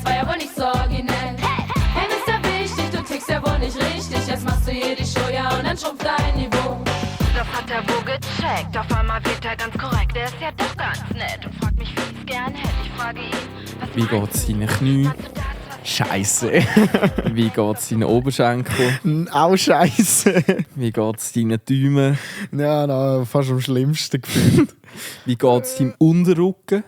war ja wohl nicht so originell. Hey, ist ja wichtig, du tickst ja wohl nicht richtig. Jetzt machst du hier die Show, ja, und dann schrumpft dein Niveau. Das hat er wohl gecheckt, auf einmal wird er ganz korrekt. Er ist ja doch ganz nett und fragt mich, wie ich's gern hätte. Ich frage ihn, was Wie geht's deinen Knie? Scheiße. Wie geht's deinen Oberschenkel? Auch scheiße. Wie geht's deinen Daumen? Ja, fast am schlimmsten gefühlt. Wie geht's deinem Unterrücken?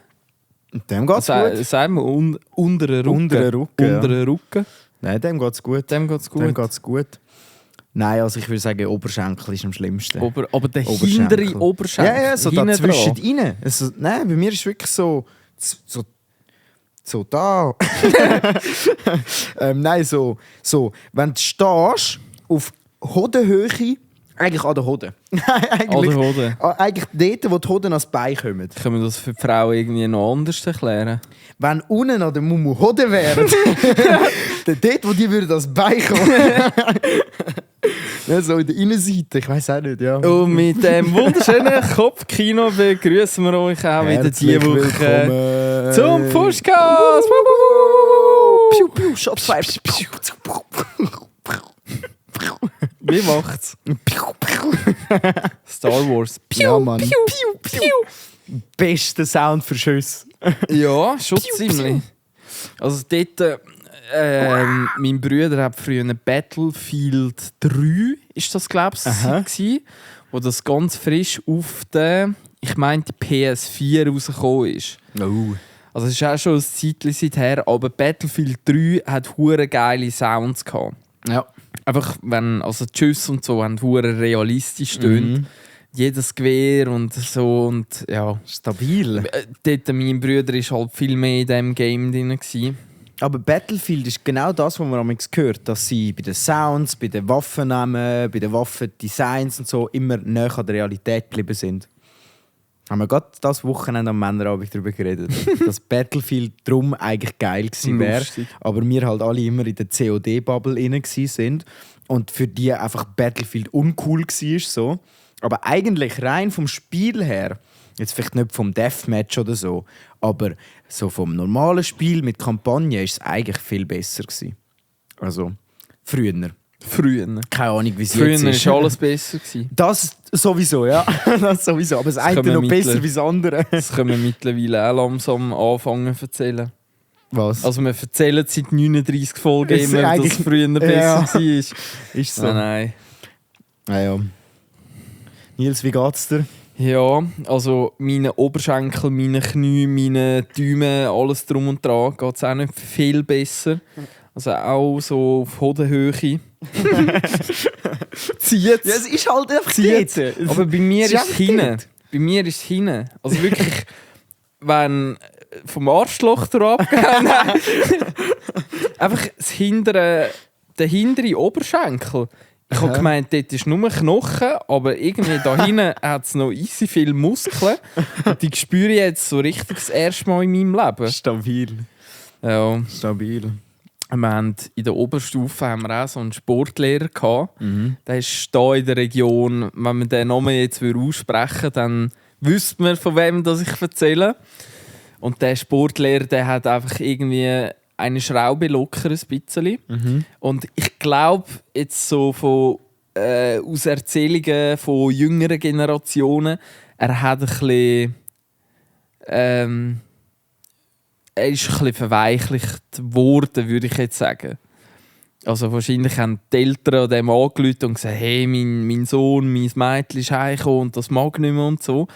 Dem geht's gut. Sagen wir unteren Rücken. Unteren Rücken, ja. Unteren Rücken. Nein, dem geht's gut. Dem geht's gut. Nein, also ich würde sagen, Oberschenkel ist am schlimmsten. Aber der hintere Oberschenkel. Ja, so hinten dazwischen dran. rein. Also, nein, bei mir ist es wirklich so da. Nein, so. Wenn du stehst, auf Hodenhöhe, eigentlich an der Hoden. Eigentlich dort, wo die Hoden ans Bein kommen. Können wir das für die Frau irgendwie noch anders erklären? Wenn unten an der Mumu Hoden wären, dann dort, wo die würden ans Bein kommen. Ja, so in der Innenseite, ich weiss auch nicht, ja. Und mit dem wunderschönen Kopfkino begrüßen wir euch auch wieder diese Woche zum Pushcast! Piu, piu, Shotfire. Wie macht's? Star Wars. Ja, Mann. Bester Sound für Schüsse. Ja, schon ziemlich. Also dort, mein Bruder hat früher eine Battlefield 3, ist das glaube ich, wo das ganz frisch auf der, ich meine die PS4 rausgekommen ist. Oh. Also es ist auch schon ein Zeitchen seither, aber Battlefield 3 hat hure geile Sounds gehabt. Ja. Einfach, wenn also die Schüsse und so haben hure realistisch stöhnt. Jedes Gewehr und so und ja. Stabil. Dort, mein Bruder war halt viel mehr in diesem Game drin gewesen. Aber Battlefield ist genau das, was man am gehört, dass sie bei den Sounds, bei den Waffennamen, bei den Waffendesigns und so immer näher an der Realität geblieben sind. Haben wir gerade das Wochenende am Männerabend darüber geredet, dass Battlefield drum eigentlich geil gewesen wäre, aber wir halt alle immer in der COD-Bubble drin sind und für die einfach Battlefield uncool war. So. Aber eigentlich rein vom Spiel her, jetzt vielleicht nicht vom Deathmatch oder so, aber so vom normalen Spiel mit Kampagne ist es eigentlich viel besser gewesen. Also früher. Keine Ahnung, wie es jetzt ist. Früher war alles besser gewesen. Das sowieso, ja. Das sowieso. Aber das eine noch besser wie das andere. Das können wir mittlerweile auch langsam anfangen zu erzählen. Was? Also wir erzählen seit 39 Folgen Ist immer, dass eigentlich- es früher besser Ja. war. Ist so. Nein. Ja. Nils, wie geht's dir? Ja, also meine Oberschenkel, meine Knie, meine Daumen, alles drum und dran geht es auch nicht viel besser. Also auch so auf Hodenhöhe. Zieht Ja, es ist halt einfach Zieht. dort. Aber bei mir Es ist ist es einfach hinten. dort. Bei mir ist es hinten. Also wirklich, wenn vom Arschloch drauf abgehen. Einfach das hintere, der hintere Oberschenkel. Ich habe gemeint, dort ist nur Knochen, aber irgendwie da hinten hat es noch easy viele Muskeln. Und die spüre ich jetzt so richtig das erste Mal in meinem Leben. Stabil. Ja. Stabil. Wir haben in der Oberstufe haben wir auch so einen Sportlehrer gehabt. Der ist hier in der Region. Wenn man den Namen jetzt aussprechen würde, dann wüsste man, von wem das ich erzähle. Und der Sportlehrer, der hat einfach irgendwie eine Schraube locker ein bisschen. Und ich glaube, jetzt so von, aus Erzählungen von jüngeren Generationen, er hat ein bisschen... er ist ein bisschen verweichlicht worden, würde ich jetzt sagen. Also wahrscheinlich haben die Eltern an dem angerufen und gesagt, hey, mein Sohn, mein Mädchen ist heimgekommen und das mag nicht mehr und so.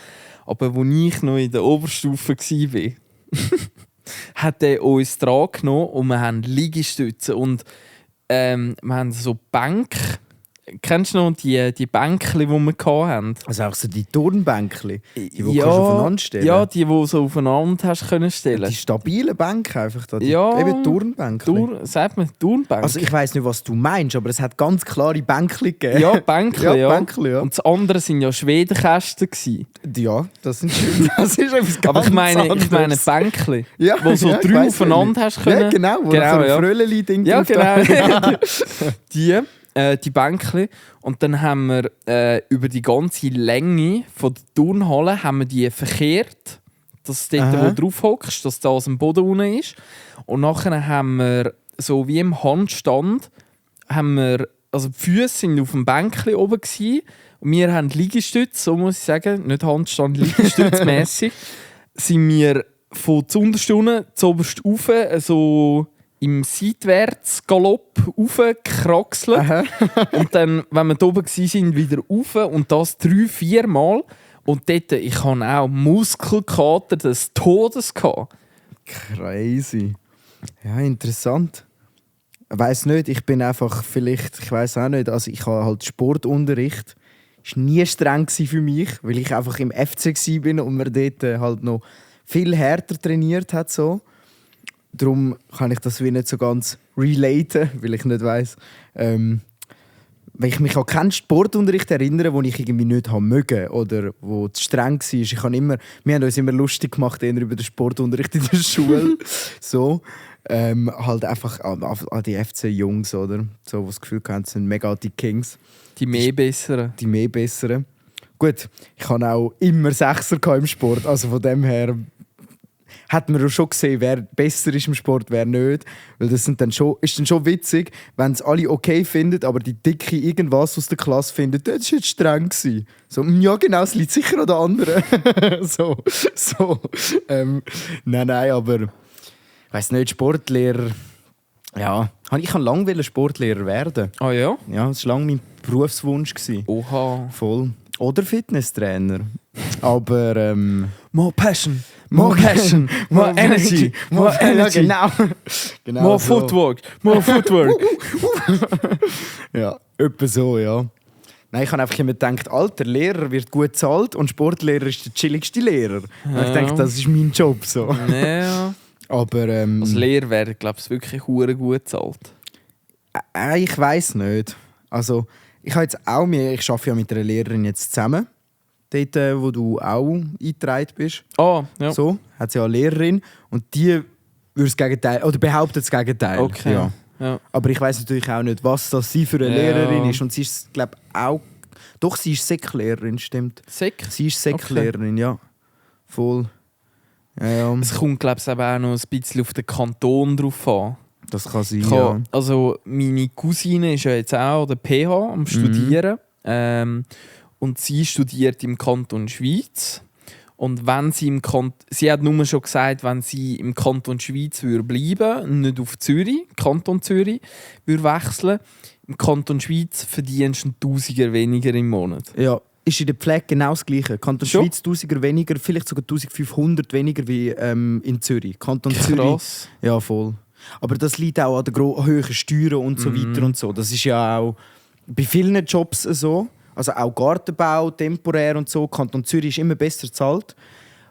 Aber als ich noch in der Oberstufe war, hat er uns dran genommen und wir haben Liegestützen und wir haben so Bänke. Kennst du noch die Bänkchen, die wir hatten? Also auch so die Turnbänkchen, die du ja, kannst aufeinander stellen. Ja, die so aufeinander hast können stellen. Die stabile Bänke einfach da. Die, Ja. Eben Turnbänkchen. Sagt man Turnbänke? Also ich weiss nicht, was du meinst, aber es hat ganz klare Bänkchen gegeben. Ja, Bänkchen, ja. Bänkchen, ja. Und das andere waren ja Schwedenkästen. Ja, das sind schön. Das ist etwas ganz Aber ich meine anderes. Bänkchen, Ja, wo so ja, ich 3 weiss aufeinander nicht. hast können. Ja, genau, wo Genau, so ein ja. Fröhlich-Ding Ja, drauf da. genau. die Bänkchen. Und dann haben wir über die ganze Länge von der Turnhalle haben wir die verkehrt dass dort, wo du drauf hockst, dass das am Boden unten ist. Und nachher haben wir, so wie im Handstand, also die Füße sind auf dem Bänkchen oben gewesen, und wir haben Liegestütz, so muss ich sagen, nicht Handstand, Liegestützmässig, sind wir von zuunterst unten zu oberst rauf, so im Seitwärtsgalopp raufgekraxelt. Und dann, wenn wir da oben waren, wieder rauf und das 3-4 Mal. Und dort, ich hatte auch Muskelkater des Todes. Crazy. Ja, interessant. Ich weiss nicht, ich bin einfach vielleicht, ich weiss auch nicht, also ich habe halt Sportunterricht. Das war nie streng für mich, weil ich einfach im FC war und man dort halt noch viel härter trainiert hat. So. Darum kann ich das wie nicht so ganz relaten, weil ich nicht weiss. Weil ich mich an keinen Sportunterricht erinnere, den ich irgendwie nicht mögen oder wo zu streng war. Wir haben uns immer lustig gemacht über den Sportunterricht in der Schule. So. Halt einfach an die FC-Jungs, oder? So, die das Gefühl haben, sind mega die Kings. Die mehr Besseren. Die mehr Besseren. Gut, ich hatte auch immer Sechser im Sport. Also von dem her hat man schon gesehen, wer besser ist im Sport, wer nicht. Weil das ist dann schon witzig, wenn es alle okay finden, aber die Dicke irgendwas aus der Klasse findet, das war jetzt streng gewesen. So, ja genau, es liegt sicher an der anderen. so. Nein, aber ich weiss nicht, Sportlehrer. Ja, ich kann lange Sportlehrer werden. Ah ja? Ja, das war lange mein Berufswunsch. Oha. Voll. Oder Fitnesstrainer. Aber More passion, more passion, more energy, more energy. Ja, genau more so. footwork, more footwork. Ja, etwa so, ja. Nein, ich habe einfach immer gedacht, Alter, Lehrer wird gut bezahlt und Sportlehrer ist der chilligste Lehrer. Ja. Ich denke, das ist mein Job. So. Ja. Aber als Lehrer wäre, glaube ich, wirklich hure gut bezahlt. Ich weiss nicht. Also, ich arbeite ja mit einer Lehrerin jetzt zusammen. Dort, wo du auch eingetragen bist. Ah, ja. So, hat sie ja eine Lehrerin. Und die würde das Gegenteil, oder behauptet das Gegenteil. Okay. Ja. Ja. Aber ich weiss natürlich auch nicht, was das sie für eine Lehrerin ist. Und sie ist, glaube ich, auch... Doch, sie ist Sek-Lehrerin, stimmt. Sek? Sie ist Sek-Lehrerin, ja. Voll. Ja. Es kommt, glaube ich, auch noch ein bisschen auf den Kanton drauf an. Das kann sein, ja. Also meine Cousine ist ja jetzt auch an der PH am Studieren. Und sie studiert im Kanton Schweiz. Und wenn sie sie hat nur schon gesagt, wenn sie im Kanton Schweiz bleiben, nicht auf Zürich, Kanton Zürich, wechseln, im Kanton Schweiz verdienst du 1000er weniger im Monat. Ja, ist in der Pflege genau das Gleiche. Kanton Schweiz 1000er weniger, vielleicht sogar 1500 weniger wie in Zürich. Kanton Krass. Zürich. Ja, voll. Aber das liegt auch an den hohen Steuern und so weiter und so. Das ist ja auch bei vielen Jobs so. Also auch Gartenbau, temporär und so. Kanton Zürich ist immer besser bezahlt.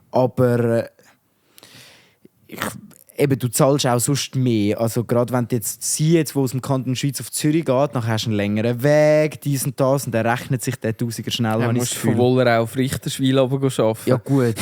Aber du zahlst auch sonst mehr. Also gerade wenn du sie wo aus dem Kanton Schweiz auf Zürich geht, dann hast du einen längeren Weg, dies und das, und dann rechnet sich der 1000er schnell. Du musst von Wollerau auf Richterswil arbeiten. Ja gut,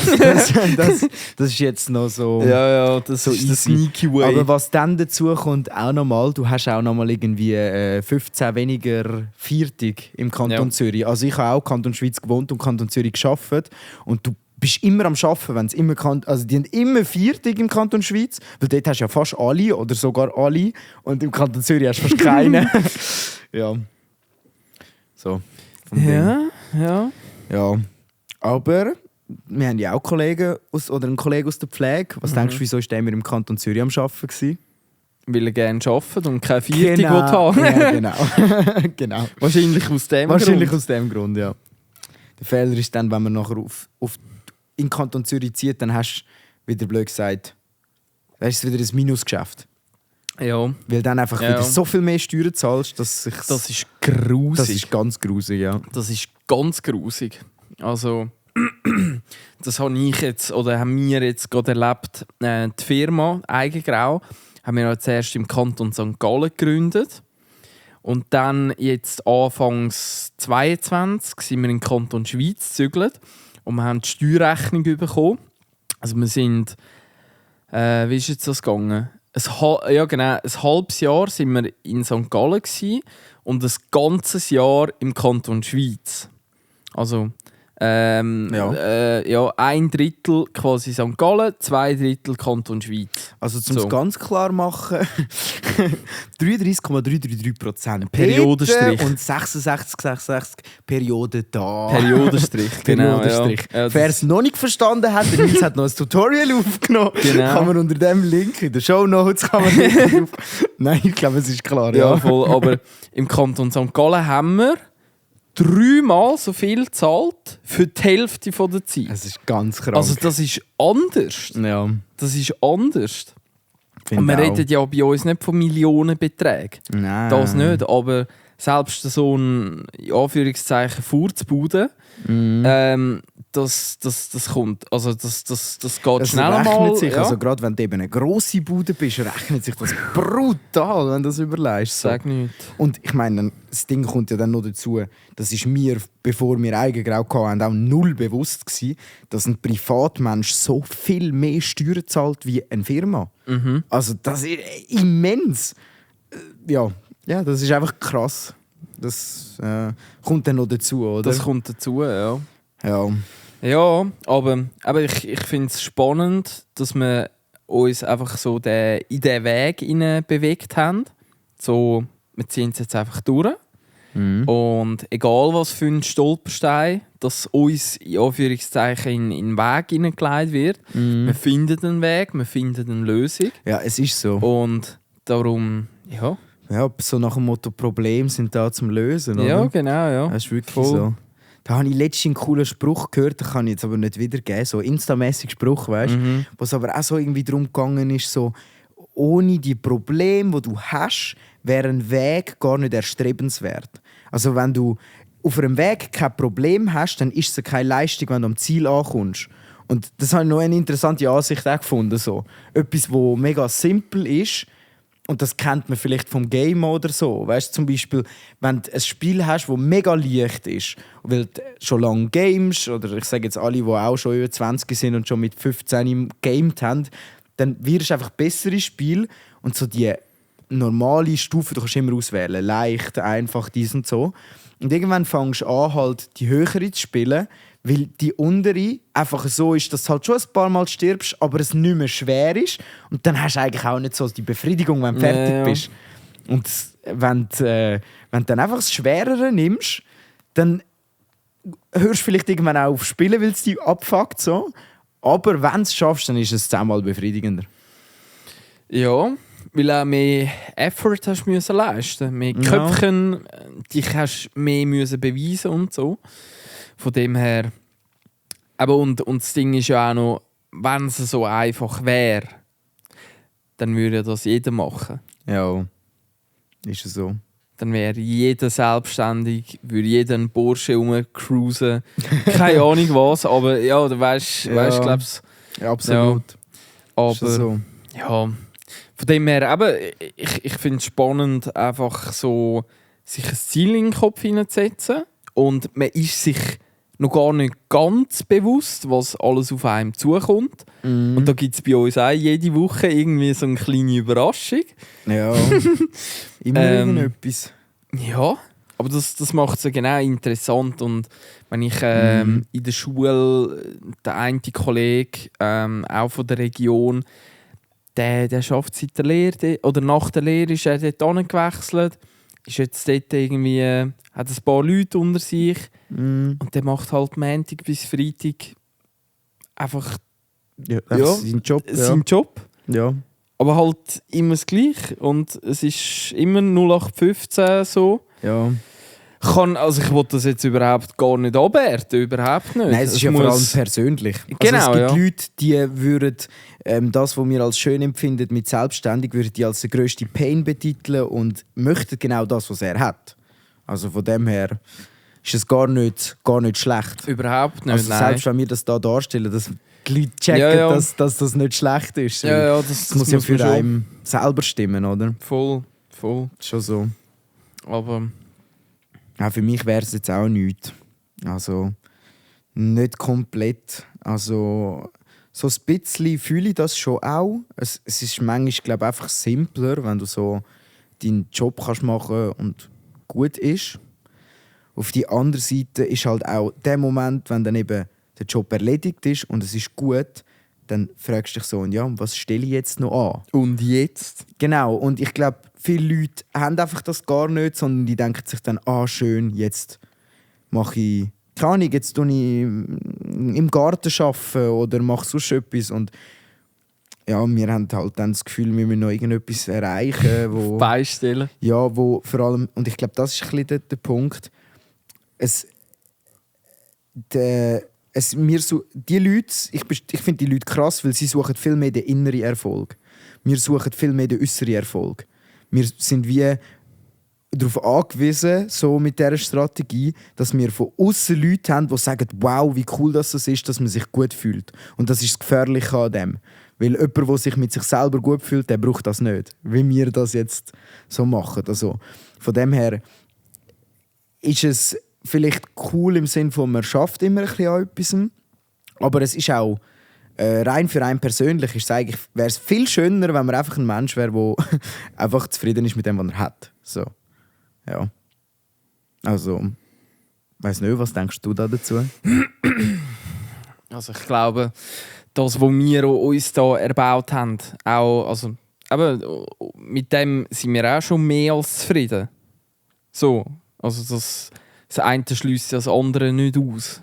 das ist jetzt noch so... Ja, das so ist der sneaky way. Aber was dann dazu kommt, auch nochmal, du hast auch nochmal irgendwie 15 weniger Viertig im Kanton Zürich. Also ich habe auch Kanton Schweiz gewohnt und Kanton Zürich gearbeitet. Und du bist immer am Arbeiten, wenn es immer also die haben immer Viertig im Kanton Schweiz, weil dort hast du ja fast alle oder sogar alle und im Kanton Zürich hast du fast keine. Ja. So. Ja. Ja. Aber wir haben ja auch Kollegen einen Kollegen aus der Pflege. Was denkst du, wieso ist der immer im Kanton Zürich am Arbeiten gewesen? Weil er gerne arbeitet und keine Viertig haben. Ja, genau. Wahrscheinlich aus dem Grund, ja. Der Fehler ist dann, wenn man nachher in den Kanton Zürich zieht, dann hast du wieder blöd gesagt, dann ist es wieder ein Minusgeschäft. Ja. Weil dann einfach wieder so viel mehr Steuern zahlst, dass sich... Das ist grusig. Das ist ganz grusig, ja. Das ist ganz grusig. Also, das habe ich jetzt, oder haben wir jetzt gerade erlebt, die Firma Eigengrau haben wir zuerst im Kanton St. Gallen gegründet. Und dann jetzt Anfangs 22 sind wir in den Kanton Schweiz gezügelt und wir haben die Steuerrechnung bekommen. Also wir sind, wie ist jetzt das gegangen? Ein halbes Jahr sind wir in St. Gallen gewesen und ein ganzes Jahr im Kanton Schweiz. Also Ja, 1/3 quasi St. Gallen, 2/3 Kanton Schweiz. Also zum So. es ganz klar machen, 33,333%. Periodenstrich. Und 66,66 Periode da. Periodenstrich, genau. Periodenstrich. Ja, Wer es noch nicht verstanden hat, der Nils hat noch ein Tutorial aufgenommen. Genau. Kann man unter dem Link in den Shownotes Nein, ich glaube, es ist klar. ja, Ja. voll. Aber im Kanton St. Gallen haben wir 3-mal so viel gezahlt für die Hälfte der Zeit. Es ist ganz krass. Also das ist anders. ja, Das ist anders. finde Und wir auch. reden ja bei uns nicht von Millionenbeträgen. Nein. Das nicht, aber selbst so ein, in Anführungszeichen, Furzbude, das kommt. Also das geht Das schnell rechnet mal. sich, Ja. also gerade wenn du eben eine grosse Bude bist, rechnet sich das brutal, wenn du das überlegst. So. Sag nicht. Und ich meine, das Ding kommt ja dann noch dazu, das ist mir, bevor wir Eigengrau hatten, auch null bewusst gewesen, dass ein Privatmensch so viel mehr Steuern zahlt wie eine Firma. Also das ist immens. Ja, das ist einfach krass. Das kommt dann noch dazu, oder? Das kommt dazu, ja. ja. Ja, aber ich finde es spannend, dass wir uns einfach so in diesen Weg hinein bewegt haben. So, wir ziehen es jetzt einfach durch. Und egal was für ein Stolperstein, dass uns in Anführungszeichen in den Weg hineingelegt wird, wir finden einen Weg, wir finden eine Lösung. Ja, es ist so. Und darum, ja. Ja, so nach dem Motto, Probleme sind da zum Lösen, oder? Ja, genau, ja. Das ist wirklich Voll. so. Da habe ich letztens einen coolen Spruch gehört, den kann ich jetzt aber nicht wiedergeben. So instamäßig Spruch, weißt du? Was aber auch so irgendwie darum gegangen ist, so, ohne die Probleme, die du hast, wäre ein Weg gar nicht erstrebenswert. Also wenn du auf einem Weg kein Problem hast, dann ist es keine Leistung, wenn du am Ziel ankommst. Und das habe ich noch eine interessante Ansicht auch gefunden. So. Etwas, das mega simpel ist, und das kennt man vielleicht vom Game oder so. Weißt, zum Beispiel, wenn du ein Spiel hast, das mega leicht ist, weil du schon lange gamest, oder ich sage jetzt alle, die auch schon über 20 sind und schon mit 15 gegamed haben, dann wirst du einfach besser im Spiel. Und so die normale Stufe, du kannst immer auswählen, leicht, einfach, dies und so. Und irgendwann fängst du an, halt die höhere zu spielen, weil die untere einfach so ist, dass du halt schon ein paar Mal stirbst, aber es nicht mehr schwer ist. Und dann hast du eigentlich auch nicht so die Befriedigung, wenn du fertig bist. Und wenn du dann einfach das Schwerere nimmst, dann hörst du vielleicht irgendwann auch auf Spielen, weil es dich abfuckt. So. Aber wenn du es schaffst, dann ist es 10-mal befriedigender. Ja, weil auch mehr Effort hast du müssen leisten, mehr Köpfchen, dich hast mehr müssen beweisen und so. Von dem her. Aber und das Ding ist ja auch noch, wenn es so einfach wäre, dann würde das jeder machen. Ja, ist es so. Dann wäre jeder selbstständig, würde jeder einen Porsche rumcruisen. Keine Ahnung was, aber ja, du weißt, glaubst Ja, absolut. aber Ist so. ja, von dem her, aber ich finde es spannend, einfach so sich ein Ziel in den Kopf hineinzusetzen und man ist sich noch gar nicht ganz bewusst, was alles auf einem zukommt. Und da gibt es bei uns auch jede Woche irgendwie so eine kleine Überraschung. Ja, immer irgendetwas. Ja, aber das macht es ja genau interessant. Und wenn ich in der Schule, der eine Kollege, auch von der Region, der schafft seit der Lehre, oder nach der Lehre ist er dort hingewechselt, ist jetzt dort irgendwie, hat ein paar Leute unter sich und der macht halt Montag bis Freitag einfach Sein Job. seinen Job. Ja. Aber halt immer das Gleiche. Und es ist immer 0815 so. Ja. Also ich will das jetzt überhaupt gar nicht abwerten, überhaupt nicht. Nein, es ist ja vor allem persönlich. Genau, also es gibt ja. Leute, die würden das, was wir als schön empfinden mit selbstständig, würden die als den grössten Pain betiteln und möchten genau das, was er hat. Also von dem her ist es gar nicht schlecht. Überhaupt nicht, Also nein. selbst wenn wir das da darstellen, dass die Leute checken, Ja. dass das nicht schlecht ist. Ja, Das muss ja für man schon. einen selber stimmen, oder? Voll. Schon so. Aber Ja, für mich wäre es jetzt auch nichts. Also nicht komplett. Also so ein bisschen fühle ich das schon auch. Es ist manchmal, glaube ich, einfach simpler, wenn du so deinen Job kannst machen und gut ist. auf die andere Seite ist halt auch der Moment, wenn dann eben der Job erledigt ist und es ist gut, dann fragst du dich so, ja, was stelle ich jetzt noch an? Und jetzt? Genau, und ich glaube, viele Leute haben einfach das gar nicht, sondern die denken sich dann, schön, jetzt mache ich, keine Ahnung, jetzt tue ich im Garten arbeiten oder mache sonst etwas. Und ja, wir haben halt dann das Gefühl, wir müssen noch irgendetwas erreichen, wo... Beistellen. Ja, wo vor allem, und ich glaube, das ist ein bisschen der Punkt, die Leute, ich finde die Leute krass, weil sie suchen viel mehr den inneren Erfolg. Wir suchen viel mehr den äußeren Erfolg. Wir sind wie darauf angewiesen, so mit dieser Strategie, dass wir von außen Leute haben, die sagen, wow, wie cool das ist, dass man sich gut fühlt. Und das ist das Gefährliche an dem. Weil jemand, der sich mit sich selber gut fühlt, der braucht das nicht. Wie wir das jetzt so machen. Also, von dem her ist es vielleicht cool im Sinne von, man schafft immer ein bisschen an etwas. Aber es ist auch rein für einen persönlich wäre es viel schöner, wenn man einfach ein Mensch wäre, der einfach zufrieden ist mit dem, was er hat. So. Ja. Also, weiss nicht, was denkst du da dazu? Also ich glaube, das, was wir uns hier erbaut haben, auch, also, aber mit dem sind wir auch schon mehr als zufrieden. So, also das eine schließt das andere nicht aus.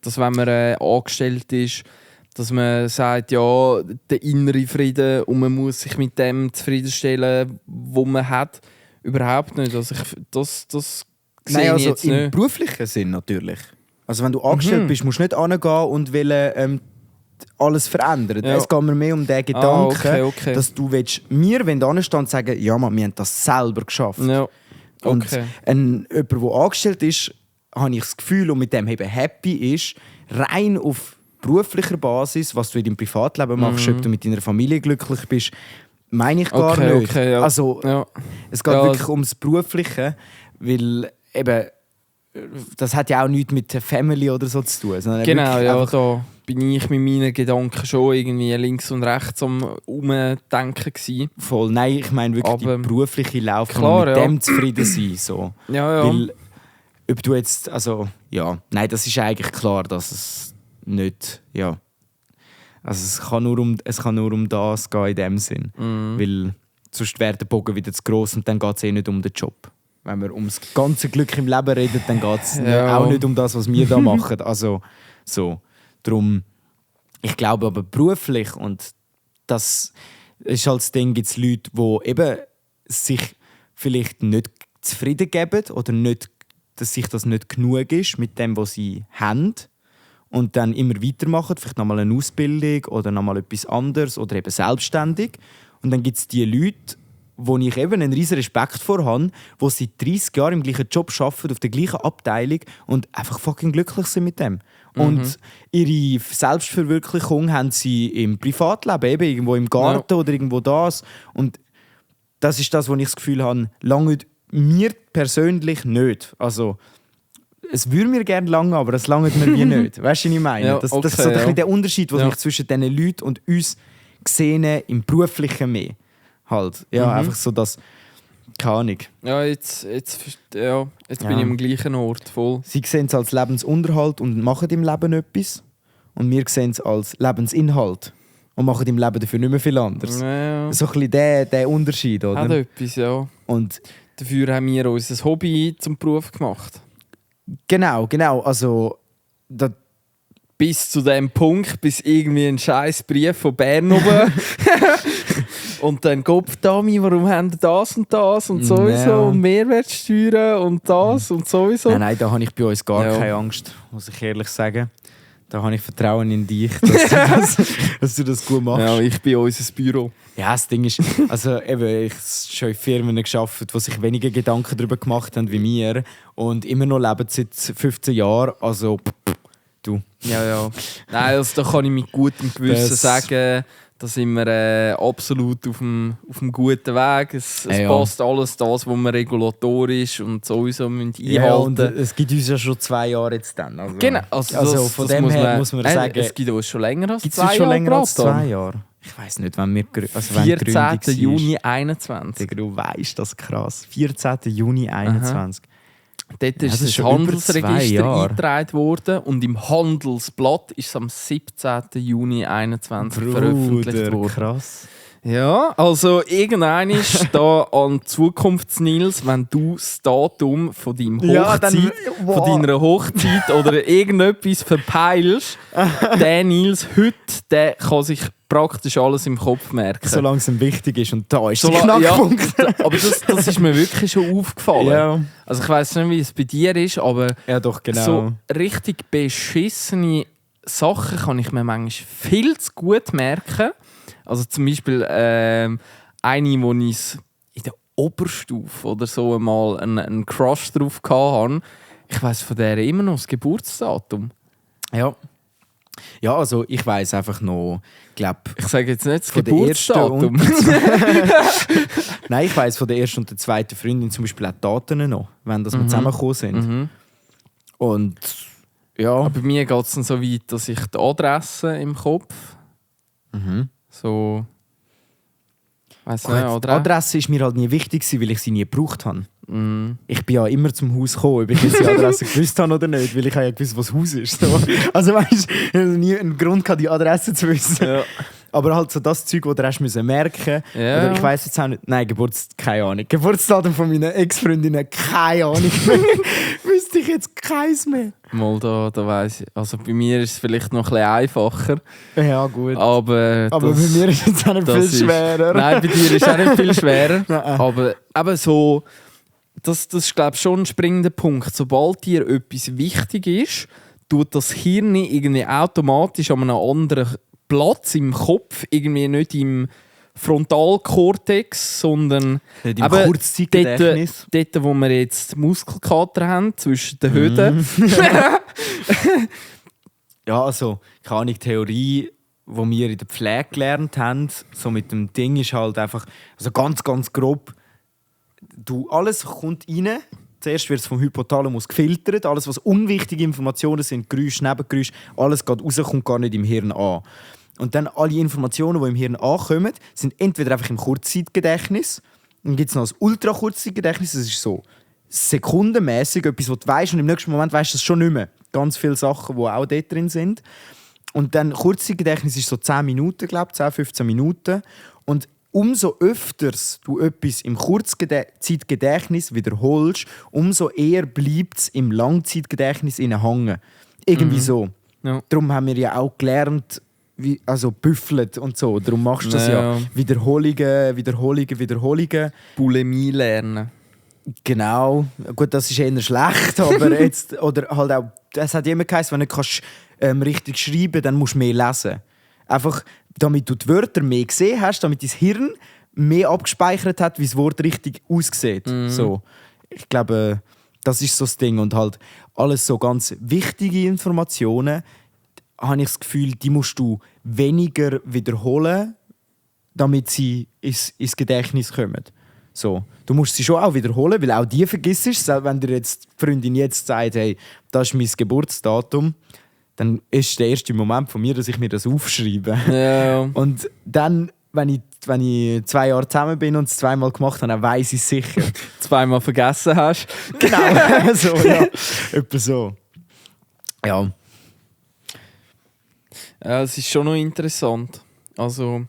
Dass wenn man angestellt ist, dass man sagt, ja, der innere Frieden und man muss sich mit dem zufriedenstellen, was man hat, überhaupt nicht. Also das sehe Nein, also ich jetzt im nicht. beruflichen Sinn natürlich. Also wenn du angestellt bist, musst du nicht hingehen und wollen, alles verändern. Ja. Es geht mir mehr um den Gedanken, okay. dass du willst, wir wollen anstehen und sagen, ja Mann, wir haben das selber geschafft. Ja. Und Okay. jemand, der angestellt ist, habe ich das Gefühl, und mit dem eben happy ist, rein auf beruflicher Basis, was du in deinem Privatleben machst, ob du mit deiner Familie glücklich bist, meine ich gar nicht. Okay, ja. Also, Ja. es geht wirklich ums Berufliche, weil eben, das hat ja auch nichts mit der Family oder so zu tun. Sondern Genau, wirklich ja, einfach- da bin ich mit meinen Gedanken schon irgendwie links und rechts am Umdenken gsi. Voll. Nein, ich meine wirklich Aber die berufliche Laufbahn, klar, mit ja. dem zufrieden sein. So. Ja. Weil, ob du jetzt, also, ja, nein, das ist eigentlich klar, dass es nicht, ja. Also es kann nur um das gehen in dem Sinn. Weil sonst wäre der Bogen wieder zu gross und dann geht es nicht um den Job. Wenn wir ums ganze Glück im Leben reden, dann geht es Ja. auch nicht um das, was wir da machen. Also, so. Darum, ich glaube aber beruflich, und das ist halt das Ding, gibt es Leute, die eben sich vielleicht nicht zufrieden geben oder nicht, dass sich das nicht genug ist mit dem, was sie haben und dann immer weitermachen, vielleicht nochmal eine Ausbildung oder nochmal etwas anderes oder eben selbstständig. Und dann gibt es die Leute, wo ich eben einen riesen Respekt vor habe, die seit 30 Jahren im gleichen Job arbeiten, auf der gleichen Abteilung und einfach fucking glücklich sind mit dem. Und ihre Selbstverwirklichung haben sie im Privatleben, eben irgendwo im Garten oder irgendwo das. Und das ist das, wo ich das Gefühl habe, lange mir persönlich nicht. Also, es würde mir gerne lange, aber das lange mir wie nicht. Weißt du, was ich meine? Ja, Das okay, ist so ein ja. bisschen der Unterschied, den Ja. ich zwischen diesen Leuten und uns gesehen im Beruflichen mehr. Halt. Ja, einfach so das. Keine Ahnung. Ja, jetzt bin Ja. ich am gleichen Ort voll. Sie sehen es als Lebensunterhalt und machen im Leben etwas. Und wir sehen es als Lebensinhalt und machen im Leben dafür nicht mehr viel anderes. Ja, So ein bisschen der Unterschied, oder? hat etwas, ja. Und Dafür haben wir unser Hobby zum Beruf gemacht. genau. Also, Bis zu dem Punkt, bis irgendwie ein scheiß Brief von Bern oben. Und dann Kopfdami, warum haben die das und sowieso Ja. und Mehrwertsteuern und das und sowieso. nein, da habe ich bei uns gar Ja. keine Angst, muss ich ehrlich sagen. Da habe ich Vertrauen in dich, dass du das gut machst. Ja, ich bin unser Büro. Ja, das Ding ist, also eben, ich habe schon in Firmen gearbeitet, die sich weniger Gedanken darüber gemacht haben wie wir und immer noch leben seit 15 Jahren. Also, du. Ja. Nein, also da kann ich mit gutem Gewissen Das- sagen, da sind wir absolut auf dem guten Weg. Es Ja. passt alles das, was wir regulatorisch und sowieso müssen Ja, und einhalten. es gibt uns ja schon 2 Jahre jetzt dann. Also, Genau, also von dem her muss man sagen, es gibt uns schon länger als gibt 2 es schon Jahre. länger als Bratan. 2 Jahre. Ich weiss nicht, wann wir wann die Gründung 14. war. Juni 21. Digga, du weißt das krass. 14. Juni 21. Dort das ist ist das schon über 2 Handelsregister Jahre. eingetragen worden und im Handelsblatt ist es am 17. Juni 2021 veröffentlicht worden. krass. Ja, also irgendein ist da an Zukunfts-Nils, wenn du das Datum von deinem Ja, Hochzeit, dann- von deiner Hochzeit oder irgendetwas verpeilst, der Nils heute, der kann sich praktisch alles im Kopf merken. Solange es ihm wichtig ist und da ist der Solange- Knackpunkt. Aber das ist mir wirklich schon aufgefallen. Ja. Also ich weiß nicht, wie es bei dir ist, aber Ja, doch, genau. so richtig beschissene Sachen kann ich mir manchmal viel zu gut merken. Also zum Beispiel eine, wo ich in der Oberstufe oder so einmal einen Crush drauf hatte. Ich weiss von der immer noch das Geburtsdatum. Ja. Ja, also ich weiss einfach noch, glaub, Ich sage jetzt nicht das von der ersten Geburtsdatum. Nein, ich weiss von der ersten und der zweiten Freundin zum Beispiel auch die Daten noch, wenn das wir zusammengekommen sind. Mhm. Und ja, Aber bei mir geht es dann so weit, dass ich die Adresse im Kopf so... Weiss nicht, die oder? Adresse ist mir halt nie wichtig gewesen, weil ich sie nie gebraucht habe. Mhm. Ich bin ja immer zum Haus gekommen, ob ich jetzt die Adresse gewusst habe oder nicht, weil ich habe ja gewusst, was das Haus ist. So. Also weißt du, ich habe nie einen Grund gehabt, die Adresse zu wissen. Ja. Aber halt so das Zeug, das du hast müssen merken. Ja. Oder ich weiss jetzt auch nicht. Nein, keine Ahnung. Geburtsdatum von meinen Ex-Freundinnen, keine Ahnung. Wüsste ich jetzt keins mehr. Mal da weiss ich. Also bei mir ist es vielleicht noch ein bisschen einfacher. Ja, gut. Aber Aber bei mir ist es auch nicht viel ist- schwerer. Nein, bei dir ist es auch nicht viel schwerer. Nein. Aber eben so, das ist glaube ich schon ein springender Punkt. Sobald dir etwas wichtig ist, tut das Hirn irgendwie automatisch an einem anderen Platz im Kopf, irgendwie nicht im Frontalkortex, sondern Nicht im eben Kurzzeitgedächtnis. dort, wo wir jetzt Muskelkater haben, zwischen den Höden. Ja, also, keine Ahnung, Theorie, die wir in der Pflege gelernt haben, so mit dem Ding ist halt einfach, also ganz, ganz grob, alles kommt rein. Zuerst wird es vom Hypothalamus gefiltert. Alles, was unwichtige Informationen sind, Geräusche, Nebengeräusche, alles geht raus, kommt gar nicht im Hirn an. Und dann alle Informationen, die im Hirn ankommen, sind entweder einfach im Kurzzeitgedächtnis, dann gibt es noch das Ultrakurzzeitgedächtnis, das ist so sekundenmäßig etwas, was du weißt und im nächsten Moment weißt du es schon nicht mehr. Ganz viele Sachen, die auch dort drin sind. Und dann Kurzzeitgedächtnis ist so 10 Minuten, glaube ich, 10, 15 Minuten. Und umso öfters du etwas im Kurzzeitgedächtnis wiederholst, umso eher bleibt es im Langzeitgedächtnis hängen. Irgendwie so. Ja. Darum haben wir ja auch gelernt, also büffelt und so. Darum machst du das ja. Ja. Wiederholungen. Bulimie lernen. Genau. Gut, das ist eher schlecht, aber jetzt, oder halt auch, es hat immer geheißen, wenn du nicht kannst, richtig schreiben, dann musst du mehr lesen. Einfach, damit du die Wörter mehr gesehen hast, damit dein Hirn mehr abgespeichert hat, wie das Wort richtig aussieht. So. Ich glaube, das ist so das Ding. Und halt alles so ganz wichtige Informationen, habe ich das Gefühl, die musst du weniger wiederholen, damit sie ins Gedächtnis kommen. So. Du musst sie schon auch wiederholen, weil auch die vergisst es. Wenn dir jetzt die Freundin jetzt sagt, hey, das ist mein Geburtsdatum, dann ist der erste Moment von mir, dass ich mir das aufschreibe. Ja. Und dann, wenn ich 2 Jahre zusammen bin und es zweimal gemacht habe, dann weiss ich es sicher. Zweimal vergessen hast. Genau, so, ja. Etwa so. Ja. Ja, es ist schon noch interessant. Also,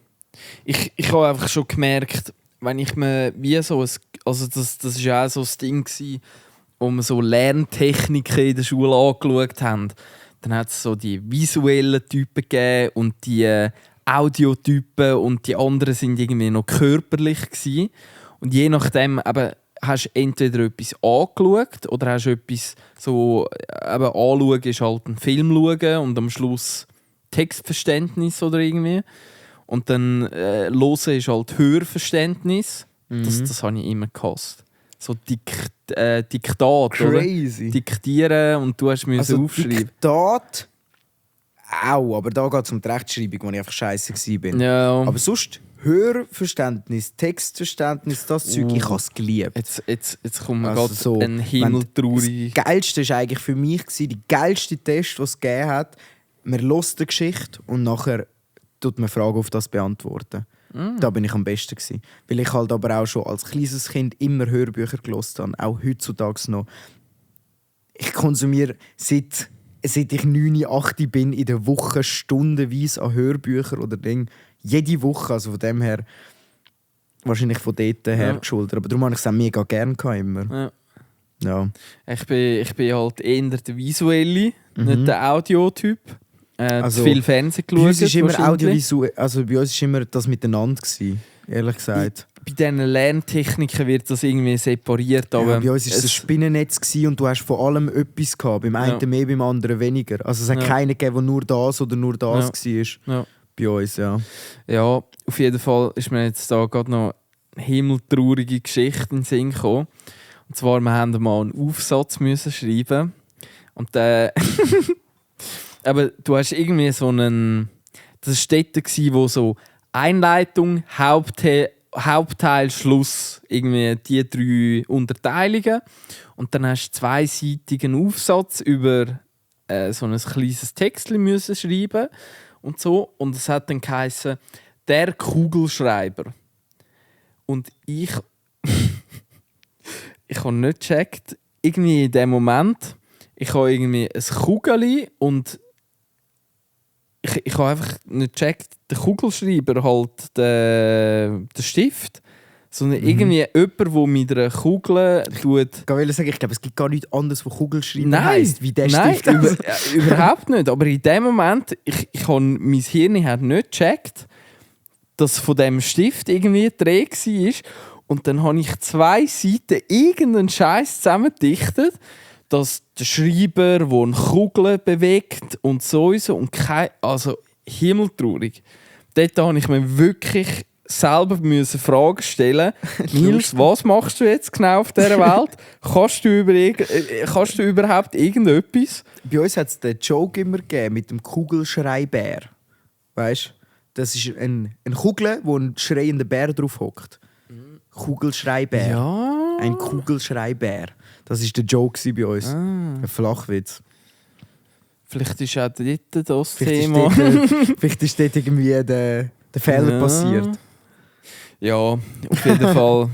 ich habe einfach schon gemerkt, wenn ich mir wie so ein, also das ist ja auch so das Ding gewesen, wo wir so Lerntechniken in der Schule angeschaut haben. Dann hat es so die visuellen Typen gegeben und die Audiotypen und die anderen sind irgendwie noch körperlich gewesen. Und je nachdem eben, hast du entweder etwas angeschaut oder hast du etwas so, eben anschauen ist halt einen Film schauen und am Schluss Textverständnis oder irgendwie. Und dann hören ist halt Hörverständnis. Das habe ich immer gehasst. So Diktat, Crazy. oder? Diktieren und du hast Also aufschreiben. Diktat auch, aber da geht es um die Rechtschreibung, wo ich einfach scheiße war. Ja. Aber sonst Hörverständnis, Textverständnis, das Zeug, ich habe es geliebt. Jetzt kommt mir Also gerade so, ein himmeltraurig. Das Geilste war eigentlich für mich, die geilste Test, den es gegeben hat. Man hört die Geschichte und nachher tut man Fragen auf das beantworten. Da bin ich am besten gewesen. Weil ich halt aber auch schon als kleines Kind immer Hörbücher gehört habe, auch heutzutage noch. ich konsumiere seit ich 9, 8 bin, in der Woche stundenweise an Hörbüchern oder Ding. Jede Woche, also von dem her wahrscheinlich von dort her geschuldet. Aber darum habe ich es auch mega gerne gehabt, immer. Ja. Ja. Ich bin halt eher der Visuelle, nicht der Audiotyp. Also, zu viel Fernsehen geschaut. Bei uns ist immer wahrscheinlich. audiovisuell, also bei uns ist immer das miteinander gewesen, ehrlich gesagt. Bei diesen Lerntechniken wird das irgendwie separiert. Aber Ja, bei uns war es ein Spinnennetz gewesen und du hast von allem etwas gehabt. Beim einen mehr, beim anderen weniger. Also es hat keinen gegeben, der nur das oder nur das war. Ja. Bei uns, ja. Ja, auf jeden Fall ist mir jetzt da gerade noch eine himmeltraurige Geschichte in den Sinn gekommen. Und zwar, wir haben mal einen Aufsatz müssen schreiben. Und aber du hast irgendwie so einen... Das war dort, wo so Einleitung, Hauptteil, Schluss. Irgendwie die 3 Unterteilungen. Und dann hast du 2-seitigen Aufsatz über so ein kleines Textchen müssen schreiben und so. Und es hat dann geheißen, der Kugelschreiber. Und ich habe nicht gecheckt, irgendwie in dem Moment, ich habe irgendwie ein Kugeli und ich habe einfach nicht gecheckt, der Kugelschreiber halt den Stift, sondern irgendwie jemand, der mit einer Kugel tut... Ich wollte sagen, ich glaube, es gibt gar nichts anderes, was Kugelschreiber Nein, heisst, wie der nein, Stift. überhaupt nicht. Aber in dem Moment, mein Hirn hat nicht gecheckt, dass von dem Stift irgendwie dreh war. Und dann habe ich 2 Seiten irgendeinen Scheiß zusammengedichtet, dass der Schreiber, der eine Kugel bewegt und sowieso und also himmeltraurig. Dort musste ich mir wirklich selber Fragen stellen. Nils, was machst du jetzt genau auf dieser Welt? Kannst du überhaupt irgendetwas? Bei uns hat es den Joke immer gegeben mit dem Kugelschreibär. Weißt du? Das ist eine Kugel, wo ein schreiender Bär drauf hockt. Kugelschreibär. Ja. Ein Kugelschreibär. Das war der Joke bei uns. Ein Flachwitz. Vielleicht ist auch dort das Vielleicht Thema. Vielleicht ist dort irgendwie der Fehler passiert. Ja, auf jeden Fall.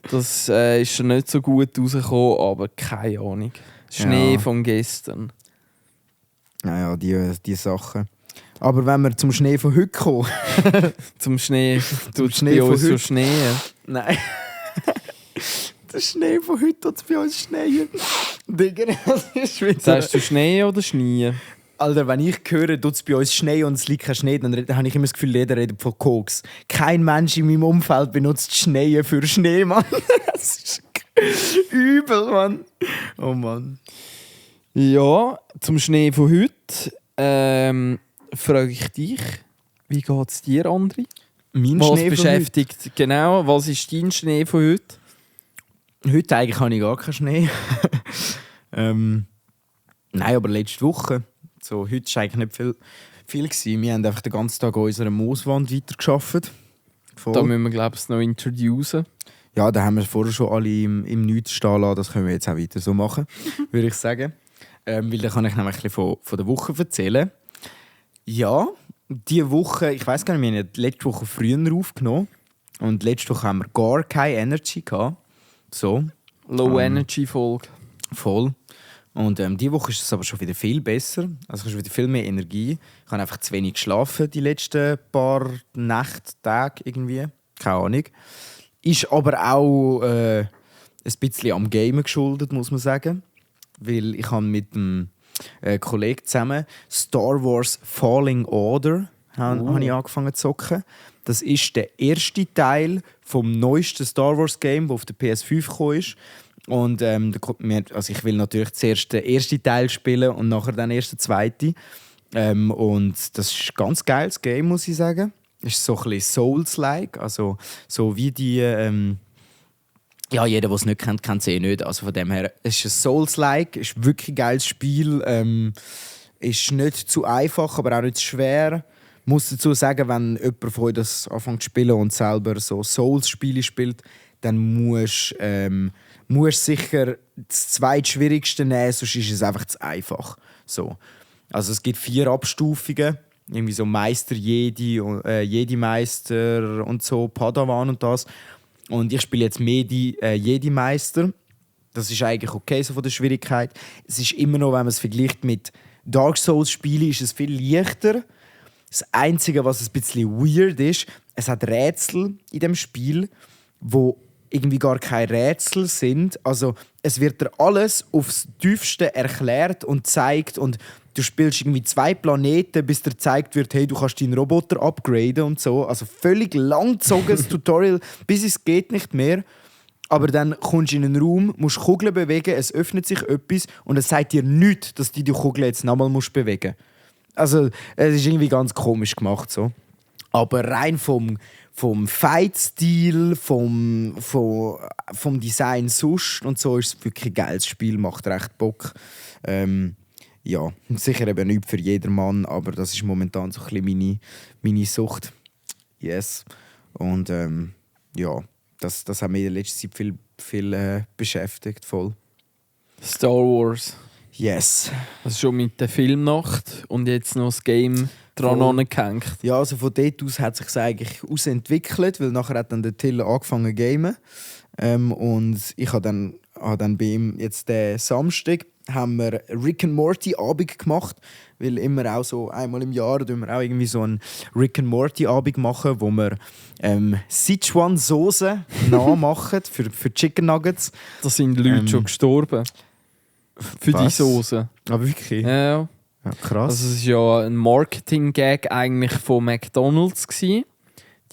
Das ist schon nicht so gut rausgekommen, aber keine Ahnung. Schnee von gestern. Naja, die Sachen. Aber wenn wir zum Schnee von heute kommen... Zum Schnee. Zum Schnee bei uns von so heute. Schnee. Nein. Der Schnee von heute tut es bei uns schneien. Digga, das ist wieder... Sagst du Schnee oder Schnee? Alter, wenn ich höre, tut es bei uns Schnee und es liegt kein Schnee, dann habe ich immer das Gefühl, jeder redet von Koks. Kein Mensch in meinem Umfeld benutzt Schnee für Schnee, Mann. Das ist übel, Mann. Oh Mann. Ja, zum Schnee von heute frage ich dich, wie geht es dir, Andri? Mein Was Schnee beschäftigt genau? Was ist dein Schnee von heute? Heute eigentlich habe ich gar keinen Schnee. Nein, aber letzte Woche. So, heute war eigentlich nicht viel gewesen. Wir haben einfach den ganzen Tag an unserer Mooswand weitergearbeitet. Da müssen wir, glaube ich, noch introducen. Ja, da haben wir vorher schon alle im Nichts stehen lassen. Das können wir jetzt auch weiter so machen, würde ich sagen. Weil da kann ich nämlich ein bisschen von der Woche erzählen. Ja, diese Woche, ich weiss gar nicht, wir haben letzte Woche früher aufgenommen. Und letzte Woche haben wir gar keine Energy gehabt. So. Low-Energy-Folge. Voll. Und diese Woche ist es aber schon wieder viel besser. Also ich habe wieder viel mehr Energie. Ich habe einfach zu wenig geschlafen die letzten paar Nächte, Tage irgendwie. Keine Ahnung. Ist aber auch ein bisschen am Gamen geschuldet, muss man sagen. Weil ich habe mit einem Kollegen zusammen Star Wars Falling Order habe ich angefangen zu zocken. Das ist der erste Teil vom neuesten Star Wars Game, das auf der PS5 gekommen ist. Und also ich will natürlich zuerst den ersten Teil spielen und nachher den ersten, zweiten. Und das ist ein ganz geiles Game, muss ich sagen. Es ist so ein bisschen Souls-like, also so wie die... ja, jeder, der es nicht kennt, kennt es eh nicht. Also von dem her, es ist ein Souls-like, es ist wirklich ein geiles Spiel. Ist nicht zu einfach, aber auch nicht zu schwer. Ich muss dazu sagen, wenn jemand von euch das anfängt zu spielen und selber so Souls-Spiele spielt, dann musst du sicher das zweitschwierigste nehmen, sonst ist es einfach zu einfach. So. Also es gibt 4 Abstufungen. Irgendwie so Meister, Jedi-Meister und so, Padawan und das. Und ich spiele jetzt mehr Jedi-Meister. Das ist eigentlich okay so von der Schwierigkeit. Es ist immer noch, wenn man es vergleicht mit Dark Souls-Spielen, ist es viel leichter. Das Einzige, was ein bisschen weird ist, es hat Rätsel in dem Spiel, wo irgendwie gar keine Rätsel sind. Also es wird dir alles aufs Tiefste erklärt und zeigt und du spielst irgendwie 2 Planeten, bis dir gezeigt wird, hey, du kannst deinen Roboter upgraden und so. Also völlig langgezogenes Tutorial, bis es geht nicht mehr. Aber dann kommst du in einen Raum, musst Kugeln bewegen, es öffnet sich etwas und es sagt dir nichts, dass du die Kugel jetzt nochmal bewegen musst. Also es ist irgendwie ganz komisch gemacht so. Aber rein vom Fight-Stil, vom Design sonst und so ist es wirklich ein geiles Spiel, macht recht Bock. Ja, sicher eben nicht für jedermann, aber das ist momentan so ein bisschen meine Sucht. Yes. Und ja, das hat mich in der letzten Zeit viel beschäftigt, voll. Star Wars. Yes. Also schon mit der Filmnacht und jetzt noch das Game dran angehängt. Ja, also von dort aus hat sich eigentlich ausentwickelt, weil nachher hat dann der Till angefangen zu gamen. Und ich habe dann bei ihm jetzt den Samstag haben wir Rick and Morty Abend gemacht, weil immer auch so einmal im Jahr tun wir auch irgendwie so einen Rick and Morty Abend machen, wo wir Sichuan Soße nachmachen für Chicken Nuggets. Da sind Leute schon gestorben. Für Was? die Soße. Aber wirklich? Ja. Ja, krass. Also es war ja ein Marketing-Gag eigentlich von McDonald's gewesen,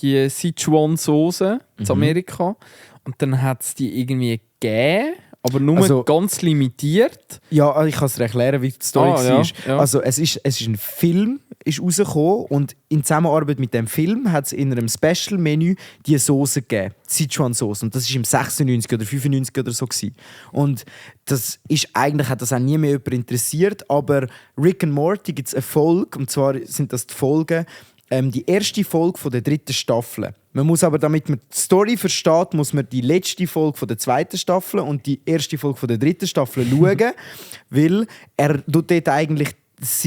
die Sichuan-Soße in Amerika. Und dann hat es die irgendwie gegeben, aber nur Also- ganz limitiert. Ja, ich kann es dir erklären, wie die Story war. ja, ja. Also es ist ein Film ist rausgekommen und in Zusammenarbeit mit dem Film hat es in einem Special-Menü die Soße gegeben, Sichuan-Soße. Und das war im 96 oder 95 oder so gewesen. Und das ist eigentlich hat das auch nie mehr jemand interessiert, aber Rick and Morty gibt es eine Folge, und zwar sind das die Folgen, die erste Folge von der 3. Staffel. Man muss aber, damit man die Story versteht, muss man die letzte Folge von der 2. Staffel und die erste Folge von der 3. Staffel schauen, weil er tut dort eigentlich das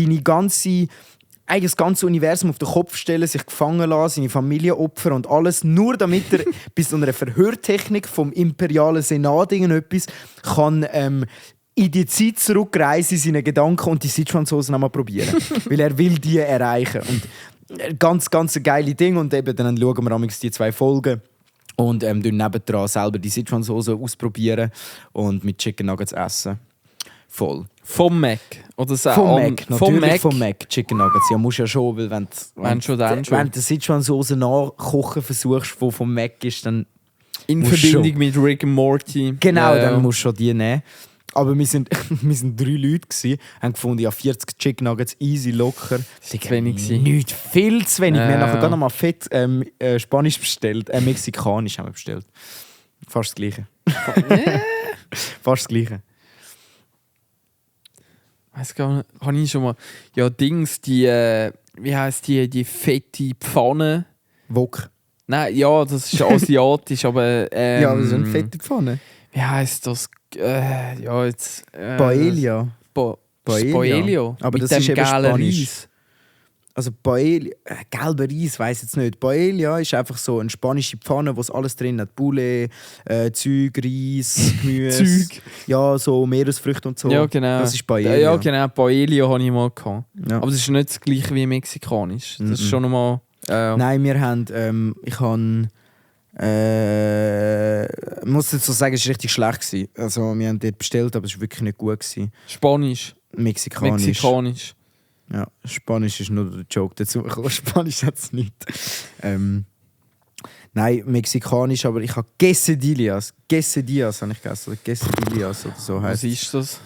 ganze Universum auf den Kopf stellen, sich gefangen lassen, seine Familie opfern und alles, nur damit er bis zu einer Verhörtechnik vom imperialen Senat irgendetwas kann in die Zeit zurückreisen, in seine Gedanken und die Sichuan-Soße nochmal probieren. Weil er will die erreichen. Und ganz ein geiles Ding. Und eben dann schauen wir die 2 Folgen und nebendran selber die Sichuan-Soße ausprobieren und mit Chicken Nuggets essen. Voll. Vom Mac. Oder so Vom Mac, vom natürlich Mac. vom Mac. Chicken Nuggets, ja, musst ja schon, weil wenn schon. du die Sichuan-Soße nachkochen versuchst, die vom Mac ist, dann In musst Verbindung schon. mit Rick and Morty. Genau, Ja, dann musst du schon die nehmen. Aber wir sind 3 Leute gsi, haben gefunden, ja 40 Chicken Nuggets easy locker. Das war zu wenig gewesen. Nicht viel zu wenig. Wir haben Ja. nachher gerade noch mal fett Spanisch bestellt, Mexikanisch haben wir bestellt. Fast das Gleiche. Fast das Gleiche. Weiß gar nicht, habe ich schon mal. Ja, Dings, wie heisst die fette Pfanne? Wok. Nein, ja, das ist asiatisch, aber. Ja, das ist eine fette Pfanne. Wie heisst das? Ja, jetzt. Paella. Paella. Paella. Aber mit das dem ist eben gelben Spanisch. Reis. Also Paella, gelber Reis, weiss jetzt nicht. Paella ist einfach so eine spanische Pfanne, wo es alles drin hat. Poulet, Zeug, Reis, Gemüse. Zeug. Ja, so Meeresfrüchte und so. Ja, genau. Das ist Paella. Ja, genau, Paella habe ich mal gehabt. Ja. Aber es ist nicht das gleiche wie mexikanisch. Das ist schon nochmal. Nein, wir haben, ich habe, muss jetzt so sagen, es war richtig schlecht gewesen. Also wir haben dort bestellt, aber es war wirklich nicht gut gewesen. Spanisch. Mexikanisch. Ja, Spanisch ist nur der Joke dazu gekommen. Spanisch hat es nicht. Nein, Mexikanisch, aber ich habe Quesadillas habe ich gegessen. Oder Quesadillas oder so Was heisst. ist das?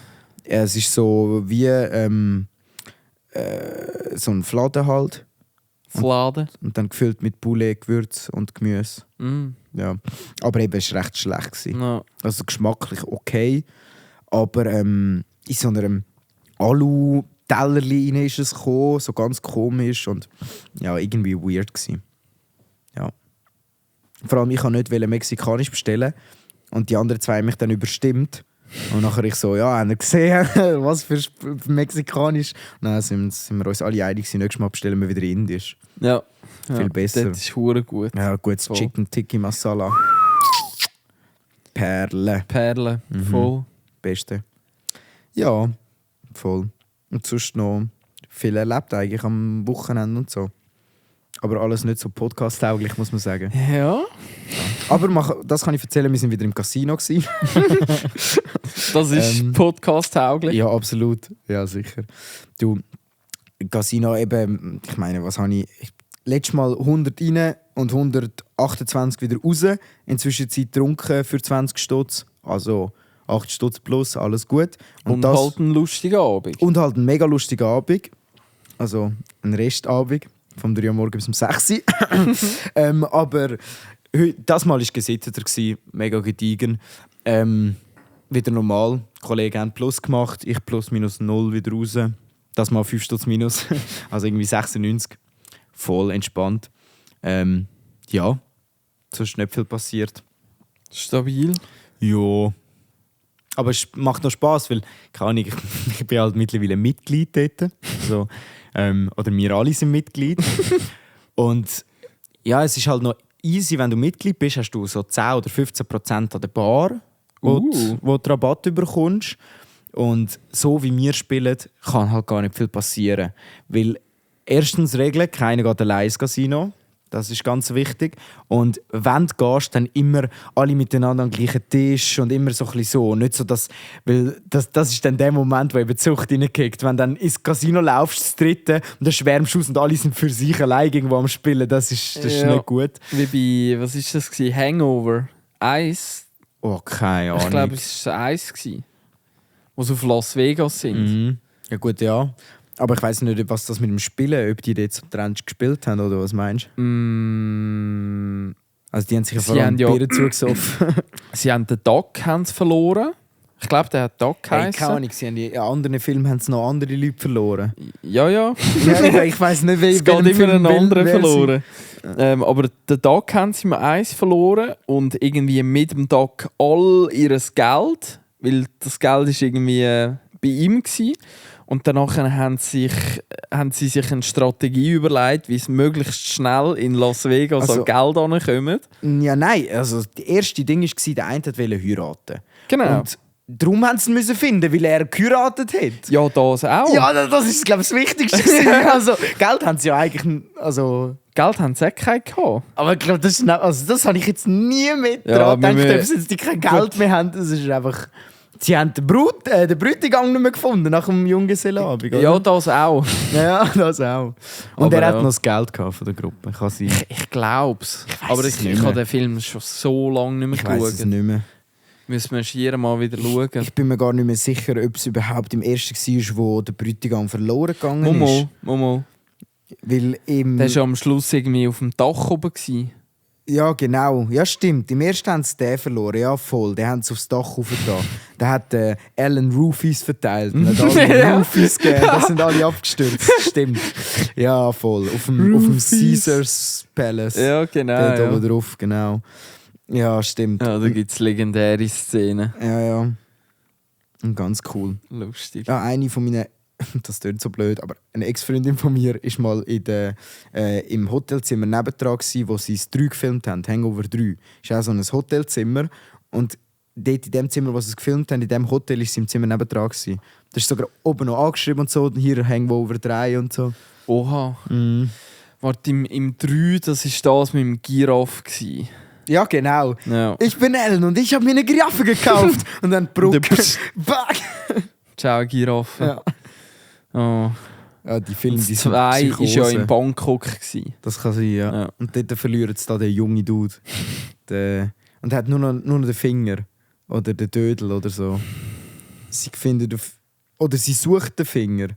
Ja, es ist so wie so ein Fladen halt. Fladen? Und dann gefüllt mit Poulet, Gewürz und Gemüse. Mm. Ja. Aber eben, es war recht schlecht gewesen. No. Also geschmacklich okay. Aber in so einem Alu-Tellerli rein ist es gekommen, so ganz komisch und ja, irgendwie weird gewesen. Ja. Vor allem, ich wollte nicht mexikanisch bestellen und die anderen 2 haben mich dann überstimmt. Und nachher ich so, ja, haben wir gesehen, was für mexikanisch. Und dann sind wir uns alle einig, nächstes Mal bestellen wir wieder indisch. Ja. Viel besser. Das ist hure gut. Ja, gutes Voll. Chicken Tikka Masala. Perle. Perle. Voll. Beste. Ja, voll. Und sonst noch viel erlebt eigentlich am Wochenende und so. Aber alles nicht so podcast-tauglich, muss man sagen. Ja. Aber das kann ich erzählen, wir sind wieder im Casino gewesen. Das ist Podcast-tauglich. Ja, absolut. Ja, sicher. Du, Casino eben, ich meine, was habe ich... Letztes Mal 100 rein und 128 wieder raus. Inzwischen Zeit getrunken für 20 Stutz. Also 8 Stutz plus, alles gut. Und halt ein lustiger Abend. Und halt ein mega lustiger Abend. Also ein Restabend. Vom 3 Uhr morgens bis um 6 Uhr. Aber das Mal war gesitteter, mega gediegen. Wieder normal. Die Kollegen haben Plus gemacht, ich plus minus 0 wieder raus. Das Mal 5 Stutz minus. Also irgendwie 96. Voll entspannt. Ja, sonst nicht viel passiert. Stabil. Ja. Aber es macht noch Spass, weil keine Ahnung, ich bin halt mittlerweile Mitglied dort. So, oder wir alle sind Mitglied. Und ja, es ist halt noch easy, wenn du Mitglied bist, hast du so 10 oder 15% an der Bar, wo du Rabatt bekommst. Und so wie wir spielen, kann halt gar nicht viel passieren. Weil erstens Regeln, keiner geht allein ins Casino. Das ist ganz wichtig. Und wenn du gehst, dann immer alle miteinander am gleichen Tisch und immer so ein bisschen so. Nicht so, dass, weil das ist dann der Moment, wo eben die Sucht reinkickt. Wenn du dann ins Casino laufst, das dritte, und dann schwärmst du aus und alle sind für sich allein irgendwo am Spielen. Das ist nicht gut. Wie bei, was war das? Hangover? Eis? Oh, keine Ahnung. Ich glaube, es war Eis, wo sie auf Las Vegas sind. Mhm. Ja gut, ja. Aber ich weiss nicht, was das mit dem Spielen, ob die jetzt so Trends gespielt haben oder was meinst du? Also die haben sich ja vor allem Bier zugesoffen. Sie haben den Doc verloren. Ich glaube, der hat Doc Hey, geheißen. keine Ahnung, sie haben in anderen Filmen haben sie noch andere Leute verloren. Ja. Ja, ich weiss nicht, Es geht immer Film einen anderen wer verloren. Aber den Doc haben sie mal eins verloren und irgendwie mit dem Doc all ihr Geld, weil das Geld ist irgendwie bei ihm war. Und danach haben sie sich eine Strategie überlegt, wie sie möglichst schnell in Las Vegas an Geld ankommen. Ja, nein. Also, das erste Ding war, der eine wollte heiraten. Genau. Und darum haben sie ihn finden, weil er geheiratet hat. Ja, das auch. Ja, das ist, glaube ich, das Wichtigste. Also, Geld haben sie ja eigentlich... Also, Geld haben sie auch keinen gehabt. aber ich glaube, das habe ich jetzt nie mit Ja, dran gedacht, dass jetzt die kein Geld mehr haben. Das ist einfach... Sie haben den Bräutigam nicht mehr gefunden nach dem Junggesellenabend, oder? Ja, das auch. Ja, das auch. Und Aber er hat ja. noch das Geld gehabt von der Gruppe. Kann sein. Ich glaube es. weiss Aber es ich nicht mehr. habe den Film schon so lange nicht Ich mehr weiss es geschaut. nicht mehr. Müssen wir schier mal wieder schauen. Ich bin mir gar nicht mehr sicher, ob es überhaupt im ersten war, wo der Bräutigam verloren gegangen ist. Momo. Weil im... Der war ja am Schluss irgendwie auf dem Dach oben. Gewesen. Ja, genau. Ja, stimmt. Im ersten haben sie den verloren. Ja, voll. Den haben sie aufs Dach hochgetan. Der hat Alan Roofies verteilt. Und hat alle Ja. Roofies gegeben. Das sind alle abgestürzt. Stimmt. Ja, voll. Auf dem Caesars Palace. Ja, genau. Dort Ja. oben drauf, genau. Ja, stimmt. Ja, da gibt es legendäre Szenen. Ja. Und ganz cool. Lustig. Ja, eine von meinen, das klingt so blöd, aber eine Ex-Freundin von mir war mal im Hotelzimmer nebendran, wo sie es 3 gefilmt haben, Hangover 3. Das ist auch so ein Hotelzimmer. Und dort in dem Zimmer, wo sie es gefilmt haben, in dem Hotel, war sie im Zimmer nebendran. Das ist sogar oben noch angeschrieben und so, hier Hangover 3 und so. Oha. Warte, im 3, das war das mit dem Giraffe. Gewesen. Ja, genau. Ja. Ich bin Ellen und ich habe mir eine Giraffe gekauft. Und dann Brücke. Back. Ciao, Giraffe. Ja. Oh. Ja, die Filme, die sind 2 war ja Psychose. in Bangkok. Gewesen. Das kann sein, ja. Ja. Und dort verliert es da den jungen Dude. Und er hat nur noch den Finger. Oder den Dödel oder so. Sie findet oder sie sucht den Finger.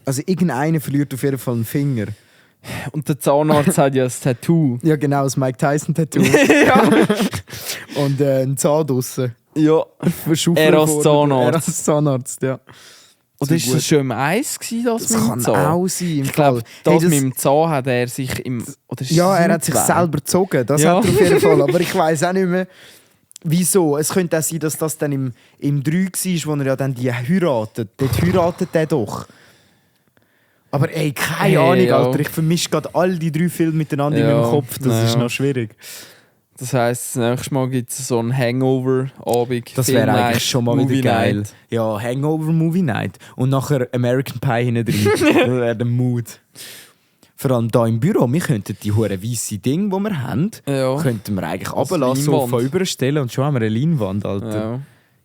Also irgendeiner verliert auf jeden Fall einen Finger. Und der Zahnarzt hat ja ein Tattoo. Ja genau, das Mike Tyson Tattoo. Ja. Und ein Zahn draussen. Ja. Verschuffelt Er als worden. Zahnarzt. Er als Zahnarzt, ja. Oder Zu ist das schon im Eis gewesen, das Das mit dem kann Zahn? auch sein. Im Ich glaube, Fall. das, Hey, mit dem Zahn hat er sich im... Oder ist Ja, es er im hat sich 2? selber gezogen. Das Ja. hat er auf jeden Fall. Aber ich weiss auch nicht mehr, wieso. Es könnte auch sein, dass das dann im 3 war, wo er ja dann die heiratet. Dort heiratet er doch. Aber ey, keine Hey, Ahnung, ja. Alter. Ich vermische gerade all die 3 Filme miteinander in Ja, meinem Kopf. Das ja. ist noch schwierig. Das heisst, das nächste Mal gibt es so einen Hangover-Abend. Das wäre eigentlich schon mal Movie wieder geil. Night. Ja, Hangover Movie Night. Und nachher American Pie hinten drin. Das wäre der Mood. Vor allem hier im Büro, wir könnten die hure weisse Dinge, die wir haben, Ja. könnten wir eigentlich Als runterlassen, Leinwand. Sofa überstellen und schon haben wir eine Leinwand, Alter. Ja.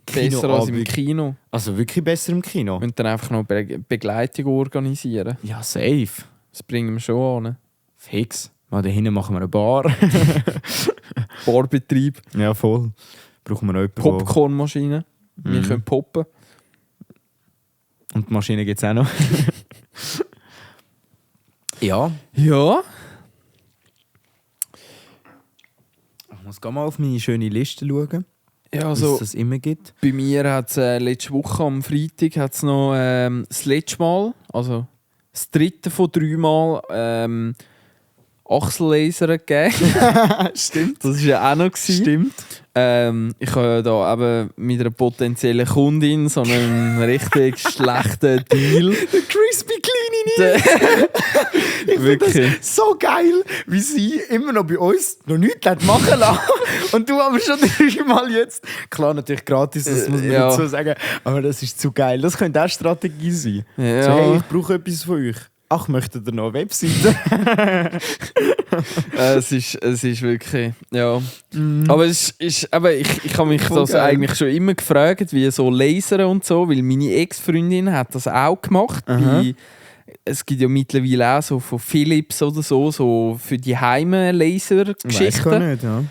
Besser als im Kinoabend. Kino. Also wirklich besser im Kino. Und dann einfach noch Begleitung organisieren. Ja, safe. Das bringen wir schon an. Fix. Mal da hinten machen wir eine Bar. Barbetrieb, Ja, voll. Brauchen wir noch jemanden. Popcornmaschine. Wir können poppen. Und die Maschine gibt es auch noch. Ja. Ja. Ich muss mal auf meine schöne Liste schauen, Ja, was also es das immer gibt. bei mir hat es letzte Woche am Freitag hat's noch das letzte Mal, also das dritte von 3 Mal Achsellaser gegeben. Stimmt. Das war ja auch noch. Stimmt. Ich habe da eben mit einer potenziellen Kundin so einen richtig schlechten Deal. Der Crispy Kleine Ich Wirklich. finde das so geil, wie sie immer noch bei uns noch nichts hat machen lassen. Und du aber schon 3 Mal jetzt. Klar, natürlich gratis, das muss man Ja. dazu sagen. Aber das ist zu geil. Das könnte auch Strategie sein. Ja. So, hey, ich brauche etwas von euch. Ach, möchtet ihr noch eine Webseite? Es ist wirklich, ja. Aber aber ich habe mich Voll das geil. eigentlich schon immer gefragt, wie so Lasern und so, weil meine Ex-Freundin hat das auch gemacht. Es gibt ja mittlerweile auch so von Philips oder so für die Heime Weiß gar Laser-Geschichten. nicht, ja.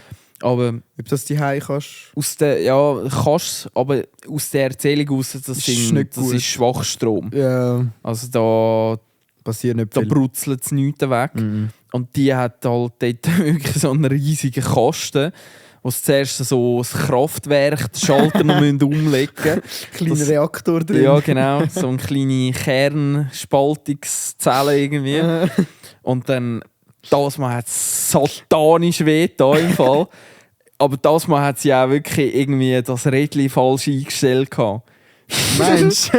Aber Ob das die Hause kannst. aus der, ja, kannst aber aus der Erzählung aus, das Ist ist nicht gut. Schwachstrom. Ja, Also da passiert nicht da viel. brutzelt es nichts weg. Mhm. Und die hat halt dort wirklich so einen riesigen Kasten, wo sie zuerst so das Kraftwerk, den Schalter noch umlegen müssen. Kleiner Das- Reaktor drin. Ja, genau. So eine kleine Kernspaltungszelle irgendwie. Und dann, das Mal hat es satanisch weh da im Fall. Aber das Mal hat sie auch wirklich irgendwie das Rädchen falsch eingestellt gehabt. Mensch.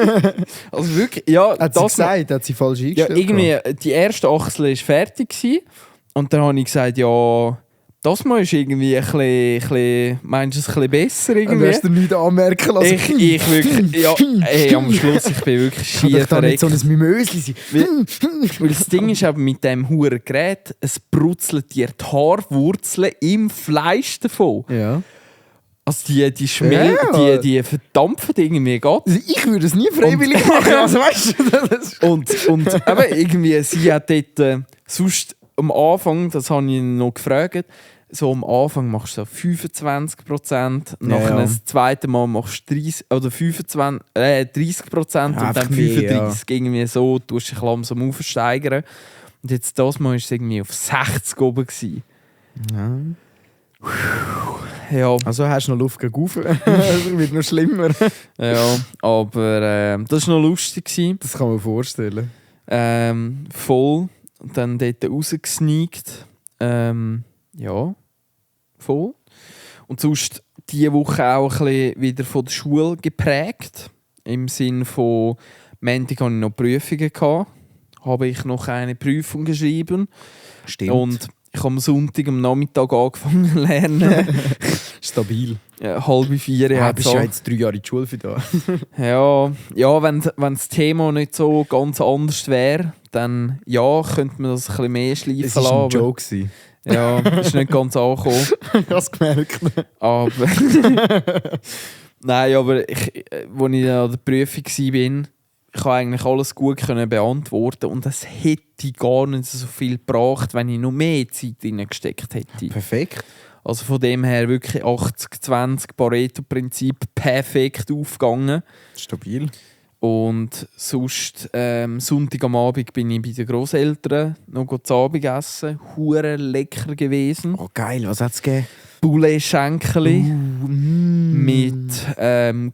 Also wirklich, ja, Hat sie das Mal- gesagt, hat sie falsch Ja, eingestellt? irgendwie, die erste Achsel war fertig gewesen. Und dann habe ich gesagt, ja, das Mal ist irgendwie ein bisschen meinst du es ein bisschen besser Und irgendwie? hast du nichts anmerken lassen? Ich wirklich, ja, hey, am Schluss, ich bin wirklich Kann schier doch da nicht verreckt. so ein Mimösli sein. Weil das Ding ist eben mit diesem huren Gerät, es brutzelt dir die Haarwurzeln im Fleisch davon. Ja. Also die Ja. die verdampfen irgendwie grad. Also ich würde es nie freiwillig machen. Also weißt du, das ist... Und eben irgendwie, sie hat dort, sonst am Anfang, das habe ich noch gefragt, so am Anfang machst du so 25%, nachher ja. das zweite Mal machst du 30% und Ja, dann einfach mehr, 35%. Irgendwie so, du dich langsam aufsteigern. Und jetzt das Mal war es irgendwie auf 60 oben gewesen. Ja, Also hast du noch Luft gegen rauf. Das wird noch schlimmer. ja, aber das war noch lustig gewesen. Das kann man vorstellen. Voll. Und dann dort rausgesneakt. Ja, voll. Und sonst diese Woche auch ein bisschen wieder von der Schule geprägt. Im Sinne von, Montag hatte ich noch Prüfungen gehabt. Habe ich noch eine Prüfung geschrieben. Stimmt. Und ich habe am Sonntag am Nachmittag angefangen zu lernen. Stabil. Ja, 3:30 Ja, hat bist es ja an. jetzt 3 Jahre in die Schule für da. Ja, wenn das Thema nicht so ganz anders wäre, dann ja, könnte man das ein bisschen mehr schleifen Es war lassen. ein aber- Joke. gewesen. Ja, ist nicht ganz angekommen. Ich habe es gemerkt. Aber. Nein, aber als ich an der Prüfung war, ich konnte eigentlich alles gut beantworten und es hätte gar nicht so viel gebracht, wenn ich noch mehr Zeit reingesteckt hätte. Perfekt. Also von dem her wirklich 80-20 Pareto-Prinzip perfekt aufgegangen. Stabil. Und sonst, Sonntag am Abend bin ich bei den Grosseltern noch zu Abend essen. Hure lecker gewesen. Oh geil, was hat es gegeben? Poulet-Schenkeli mit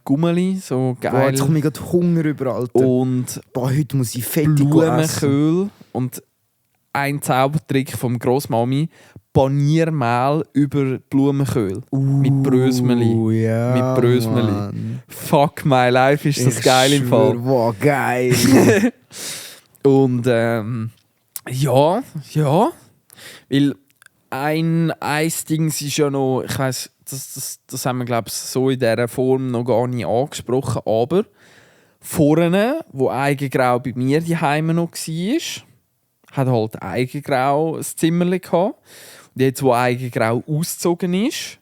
Gummeli, so Boah, geil. jetzt kommt mir gerade Hunger über, Alter. Und Boah, heute muss ich fettig essen. Blumenköhl. Und ein Zaubertrick vom Grossmami: Paniermehl über Blumenköhl. Mit Brösmeli. Ja, Mit Brösmeli. Mann. Fuck my life, ist das Ich geil im schwör, Fall. Wow, geil. Und ja. Weil ein Ding ist ja noch, ich weiss, das haben wir, glaube ich, so in dieser Form noch gar nicht angesprochen, aber vorne, wo Eigengrau bei mir daheim noch war, hat halt Eigengrau ein Zimmerchen gehabt. Und jetzt, wo Eigengrau ausgezogen ist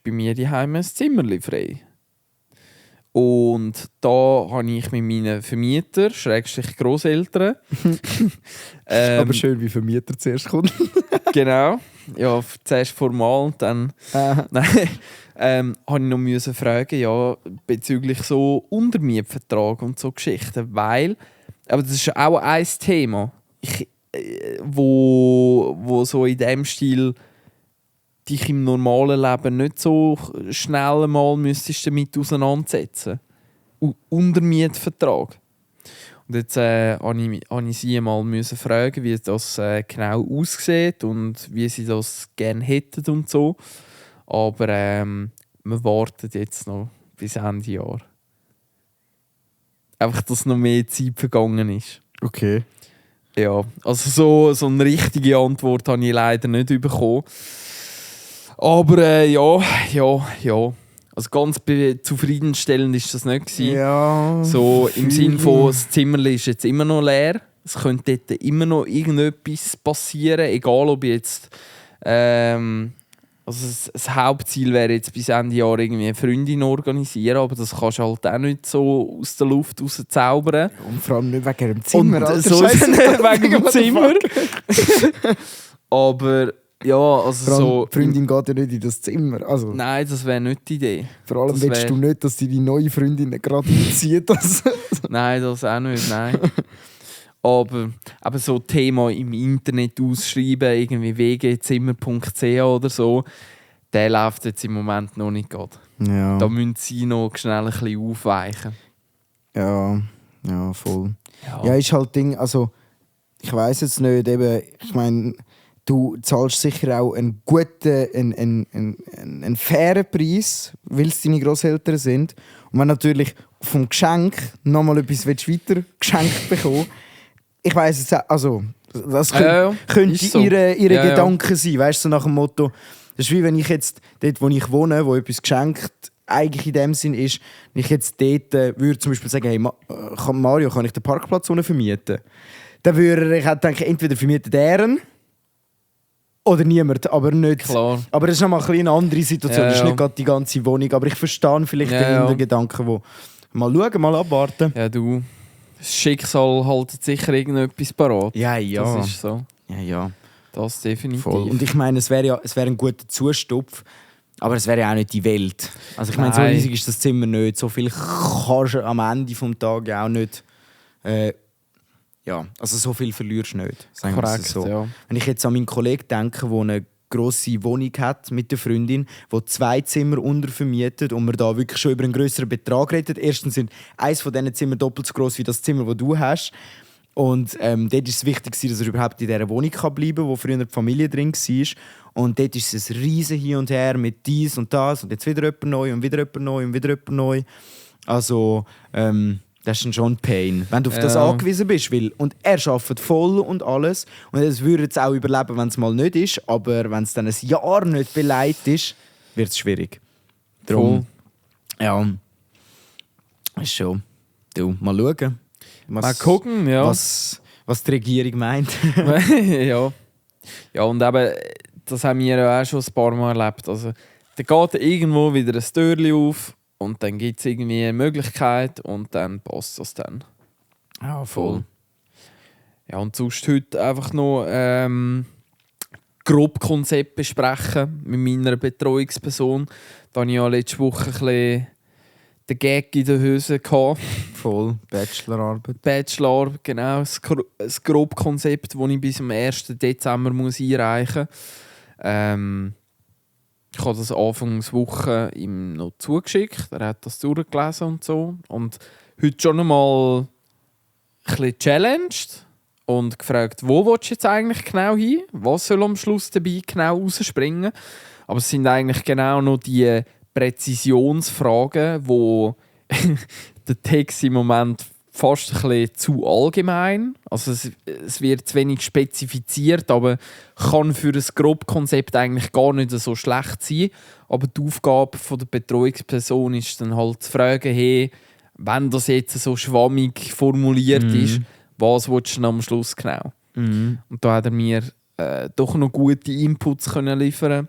bei mir daheim ein Zimmerchen frei. Und da habe ich mit meinen Vermietern, Schrägstrich Grosseltern, Aber schön, wie Vermieter zuerst kommt. genau, ja, zuerst formal und dann habe ich noch müssen fragen, ja, bezüglich so Untermietvertrag und so Geschichten, weil, aber das ist auch ein Thema, wo so in dem Stil dich im normalen Leben nicht so schnell mal müsstest damit auseinandersetzen. Untermietvertrag. Und jetzt habe ich sie mal fragen, wie das genau aussieht und wie sie das gerne hätten und so. Aber wir warten jetzt noch bis Ende Jahr. Einfach, dass noch mehr Zeit vergangen ist. Okay. Ja, also so eine richtige Antwort habe ich leider nicht bekommen. Aber ja. Also ganz zufriedenstellend ist das nicht gewesen. Ja. So im Sinn von, das Zimmerli ist jetzt immer noch leer. Es könnte dort immer noch irgendetwas passieren, egal ob jetzt also das Hauptziel wäre jetzt bis Ende Jahr irgendwie eine Freundin organisieren, aber das kannst du halt auch nicht so aus der Luft rauszaubern. Und vor allem nicht wegen dem Zimmer. Und Alter, so Scheisse. wegen dem Zimmer. Aber ja, also Vor allem, so... die Freundin geht ja nicht in das Zimmer. Also, Nein, das wäre nicht die Idee. vor allem das willst du nicht, dass die neue Freundin gerade einzieht. Nein, das auch nicht, nein. Aber so Thema im Internet ausschreiben, irgendwie wgzimmer.ch oder so, der läuft jetzt im Moment noch nicht gerade. Ja. Da müssen sie noch schnell ein bisschen aufweichen. Ja, voll. Ja, ist halt Ding, also ich weiss jetzt nicht, eben, ich meine, du zahlst sicher auch einen guten, einen fairen Preis, weil es deine Grosseltern sind. Und wenn natürlich vom Geschenk nochmal etwas weiter geschenkt bekommen, ich weiss jetzt auch, also das könnte ist so. ihre Ja, Gedanken sein, weißt du, so nach dem Motto, das ist wie wenn ich jetzt dort, wo ich wohne, wo etwas geschenkt eigentlich in dem Sinn ist, wenn ich jetzt dort würde zum Beispiel sagen, hey Mario, kann ich den Parkplatz unten vermieten? Dann würde ich auch denken, entweder vermietet er oder niemand, aber nicht. Klar. Aber das ist nochmal eine andere Situation, das ist nicht gerade die ganze Wohnung, aber ich verstehe vielleicht den Gedanken, wo mal schauen, mal abwarten. Ja, du. Das Schicksal haltet sicher irgendetwas parat. Ja. Das ist so. Ja. Das definitiv. Voll. Und ich meine, es wäre ein guter Zustupf, aber es wäre ja auch nicht die Welt. Also ich meine, so Nein. riesig ist das Zimmer nicht. So viel kannst du am Ende des Tages auch nicht. Also so viel verlierst du nicht. Sagen wir es Korrekt, so. ja. Wenn ich jetzt an meinen Kollegen denke, der eine grosse Wohnung hat mit der Freundin, die 2 Zimmer untervermietet und wir da wirklich schon über einen grösseren Betrag reden. Erstens sind eines von diesen Zimmern doppelt so gross wie das Zimmer, das du hast. Und dort war es wichtig, dass er überhaupt in dieser Wohnung bleiben kann, wo früher die Familie drin war. Und dort ist es ein riesen Hin und Her mit dies und das und jetzt wieder jemand neu und wieder jemand neu und wieder jemand neu. Also, das ist dann schon ein Pain, wenn du auf das angewiesen bist. Und er arbeitet voll und alles. Und es würde es auch überleben, wenn es mal nicht ist. Aber wenn es dann ein Jahr nicht beleidigt ist, wird es schwierig. Darum, ja, ist schon. Du, mal schauen. Mal gucken, ja. Was die Regierung meint. Ja, und eben, das haben wir ja auch schon ein paar Mal erlebt. Also, da geht irgendwo wieder ein Türchen auf und dann gibt es irgendwie eine Möglichkeit und dann passt das dann. Ja, Voll. Ja, und sonst heute einfach noch grob Konzept besprechen mit meiner Betreuungsperson. Da hatte ich ja letzte Woche ein bisschen den Gag in den Hosen gehabt. Voll. Bachelorarbeit. Bachelorarbeit, genau. Ein grobes Konzept, das ich bis zum 1. Dezember einreichen muss. Ich habe das Anfangswoche ihm noch zugeschickt. Er hat das durchgelesen und so. Und heute schon einmal ein bisschen challenged und gefragt, wo willst du jetzt eigentlich genau hin? Was soll am Schluss dabei genau rausspringen? Aber es sind eigentlich genau noch die Präzisionsfragen, wo der Text im Moment fast ein bisschen zu allgemein. Also es wird zu wenig spezifiziert, aber kann für ein Grobkonzept eigentlich gar nicht so schlecht sein. Aber die Aufgabe der Betreuungsperson ist dann halt zu fragen, hey, wenn das jetzt so schwammig formuliert ist, was willst du denn am Schluss genau? Und da hat er mir doch noch gute Inputs können liefern.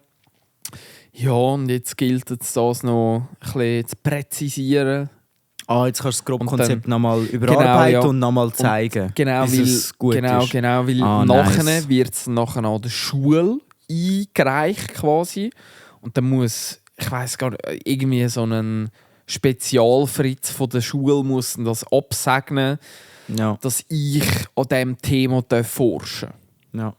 Ja, und jetzt gilt es, das noch ein bisschen zu präzisieren. Jetzt kannst du das Grobkonzept dann- nochmal überarbeiten und nochmal zeigen, Genau, bis es gut ist. weil nachher nice. wird es nachher an der Schule eingereicht quasi. Und dann muss, ich weiss gar nicht, irgendwie so ein Spezialfritz von der Schule muss das absegnen, Ja. dass ich an diesem Thema forschen darf. Ja.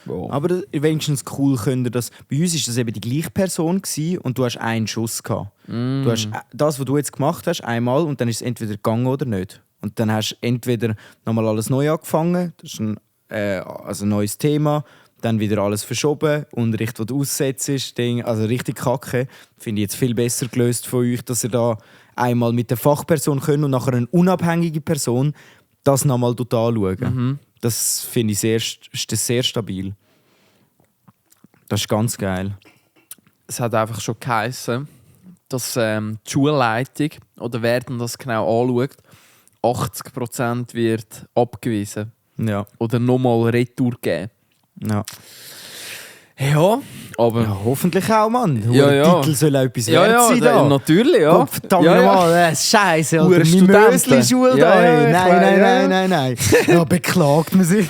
Wow. Aber wenigstens cool könnte das. Bei uns war das eben die gleiche Person gewesen und du hast einen Schuss gehabt. Du hast das, was du jetzt gemacht hast, einmal und dann ist es entweder gegangen oder nicht. Und dann hast du entweder nochmal alles neu angefangen, das ist ein neues Thema, dann wieder alles verschoben, Unterricht, den du aussetzt, Ding, also richtig kacke. Finde ich jetzt viel besser gelöst von euch, dass ihr da einmal mit der Fachperson könnt und nachher eine unabhängige Person das nochmal anschauen. Das finde ich sehr stabil. Das ist ganz geil. Es hat einfach schon geheißen, dass die Schulleitung, oder wer denn das genau anschaut, 80% wird abgewiesen. Ja. Oder nochmal Retour geben. Ja. Ja, aber... Ja, hoffentlich auch, Mann. Ja, ja. Der Titel soll auch etwas wert sein. Da. Natürlich, ja. Gott, verdammt nochmal, Scheiße, Hure Alter. Meine Studenten. Mösli-Schule Ja, da. ja, ich weiß, Nein. Ja, beklagt man sich.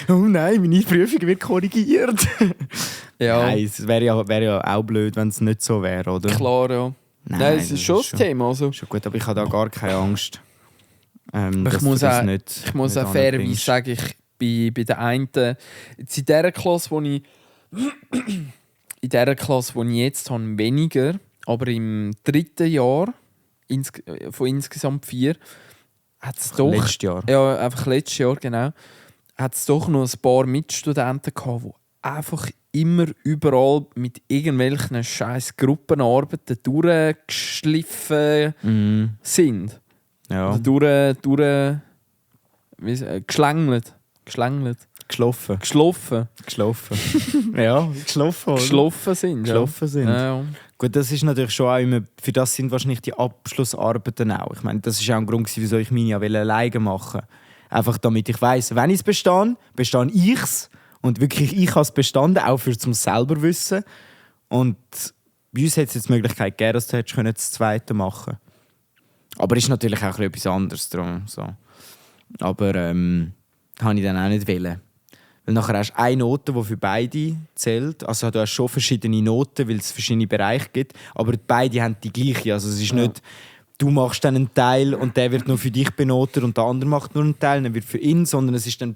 Oh nein, meine Prüfung wird korrigiert. Ja, Nein, es wäre ja auch blöd, wenn es nicht so wäre, oder? klar, ja. Nein, es ist schon das Thema. Also. Schon gut, aber ich habe da gar keine Angst. Ich muss auch fairerweise sagen, ich bei der einen, jetzt in dieser Klasse, wo ich jetzt habe, weniger, aber im 3. Jahr von insgesamt 4 hat es doch... Letztes Jahr. Ja, einfach letztes Jahr, genau. Hat es doch noch ein paar Mitstudenten gehabt, die einfach immer überall mit irgendwelchen scheiß Gruppenarbeiten durchgeschliffen sind. Ja. Oder geschlängelt. Geschlafen. Geschlafen. Ja, geschlafen. Oder? Geschlafen sind. Geschlafen sind. Ja. Gut, das ist natürlich schon auch immer, für das sind wahrscheinlich die Abschlussarbeiten auch. Ich meine, das ist auch ein Grund, wieso ich meine ja alleine machen wollte. Einfach damit ich weiss, wenn ich es bestehe ich es. Und wirklich, ich habe es bestanden, auch für zum selber wissen. Und bei uns hätte es jetzt die Möglichkeit gegeben, dass du das Zweite machen könntest. Aber es ist natürlich auch etwas anderes drum. So. Aber habe ich dann auch nicht wollen. Weil nachher hast du eine Note, die für beide zählt. Also du hast schon verschiedene Noten, weil es verschiedene Bereiche gibt. Aber beide haben die gleiche. Also es ist nicht, du machst dann einen Teil und der wird nur für dich benotet und der andere macht nur einen Teil, dann wird für ihn. Sondern es ist dann,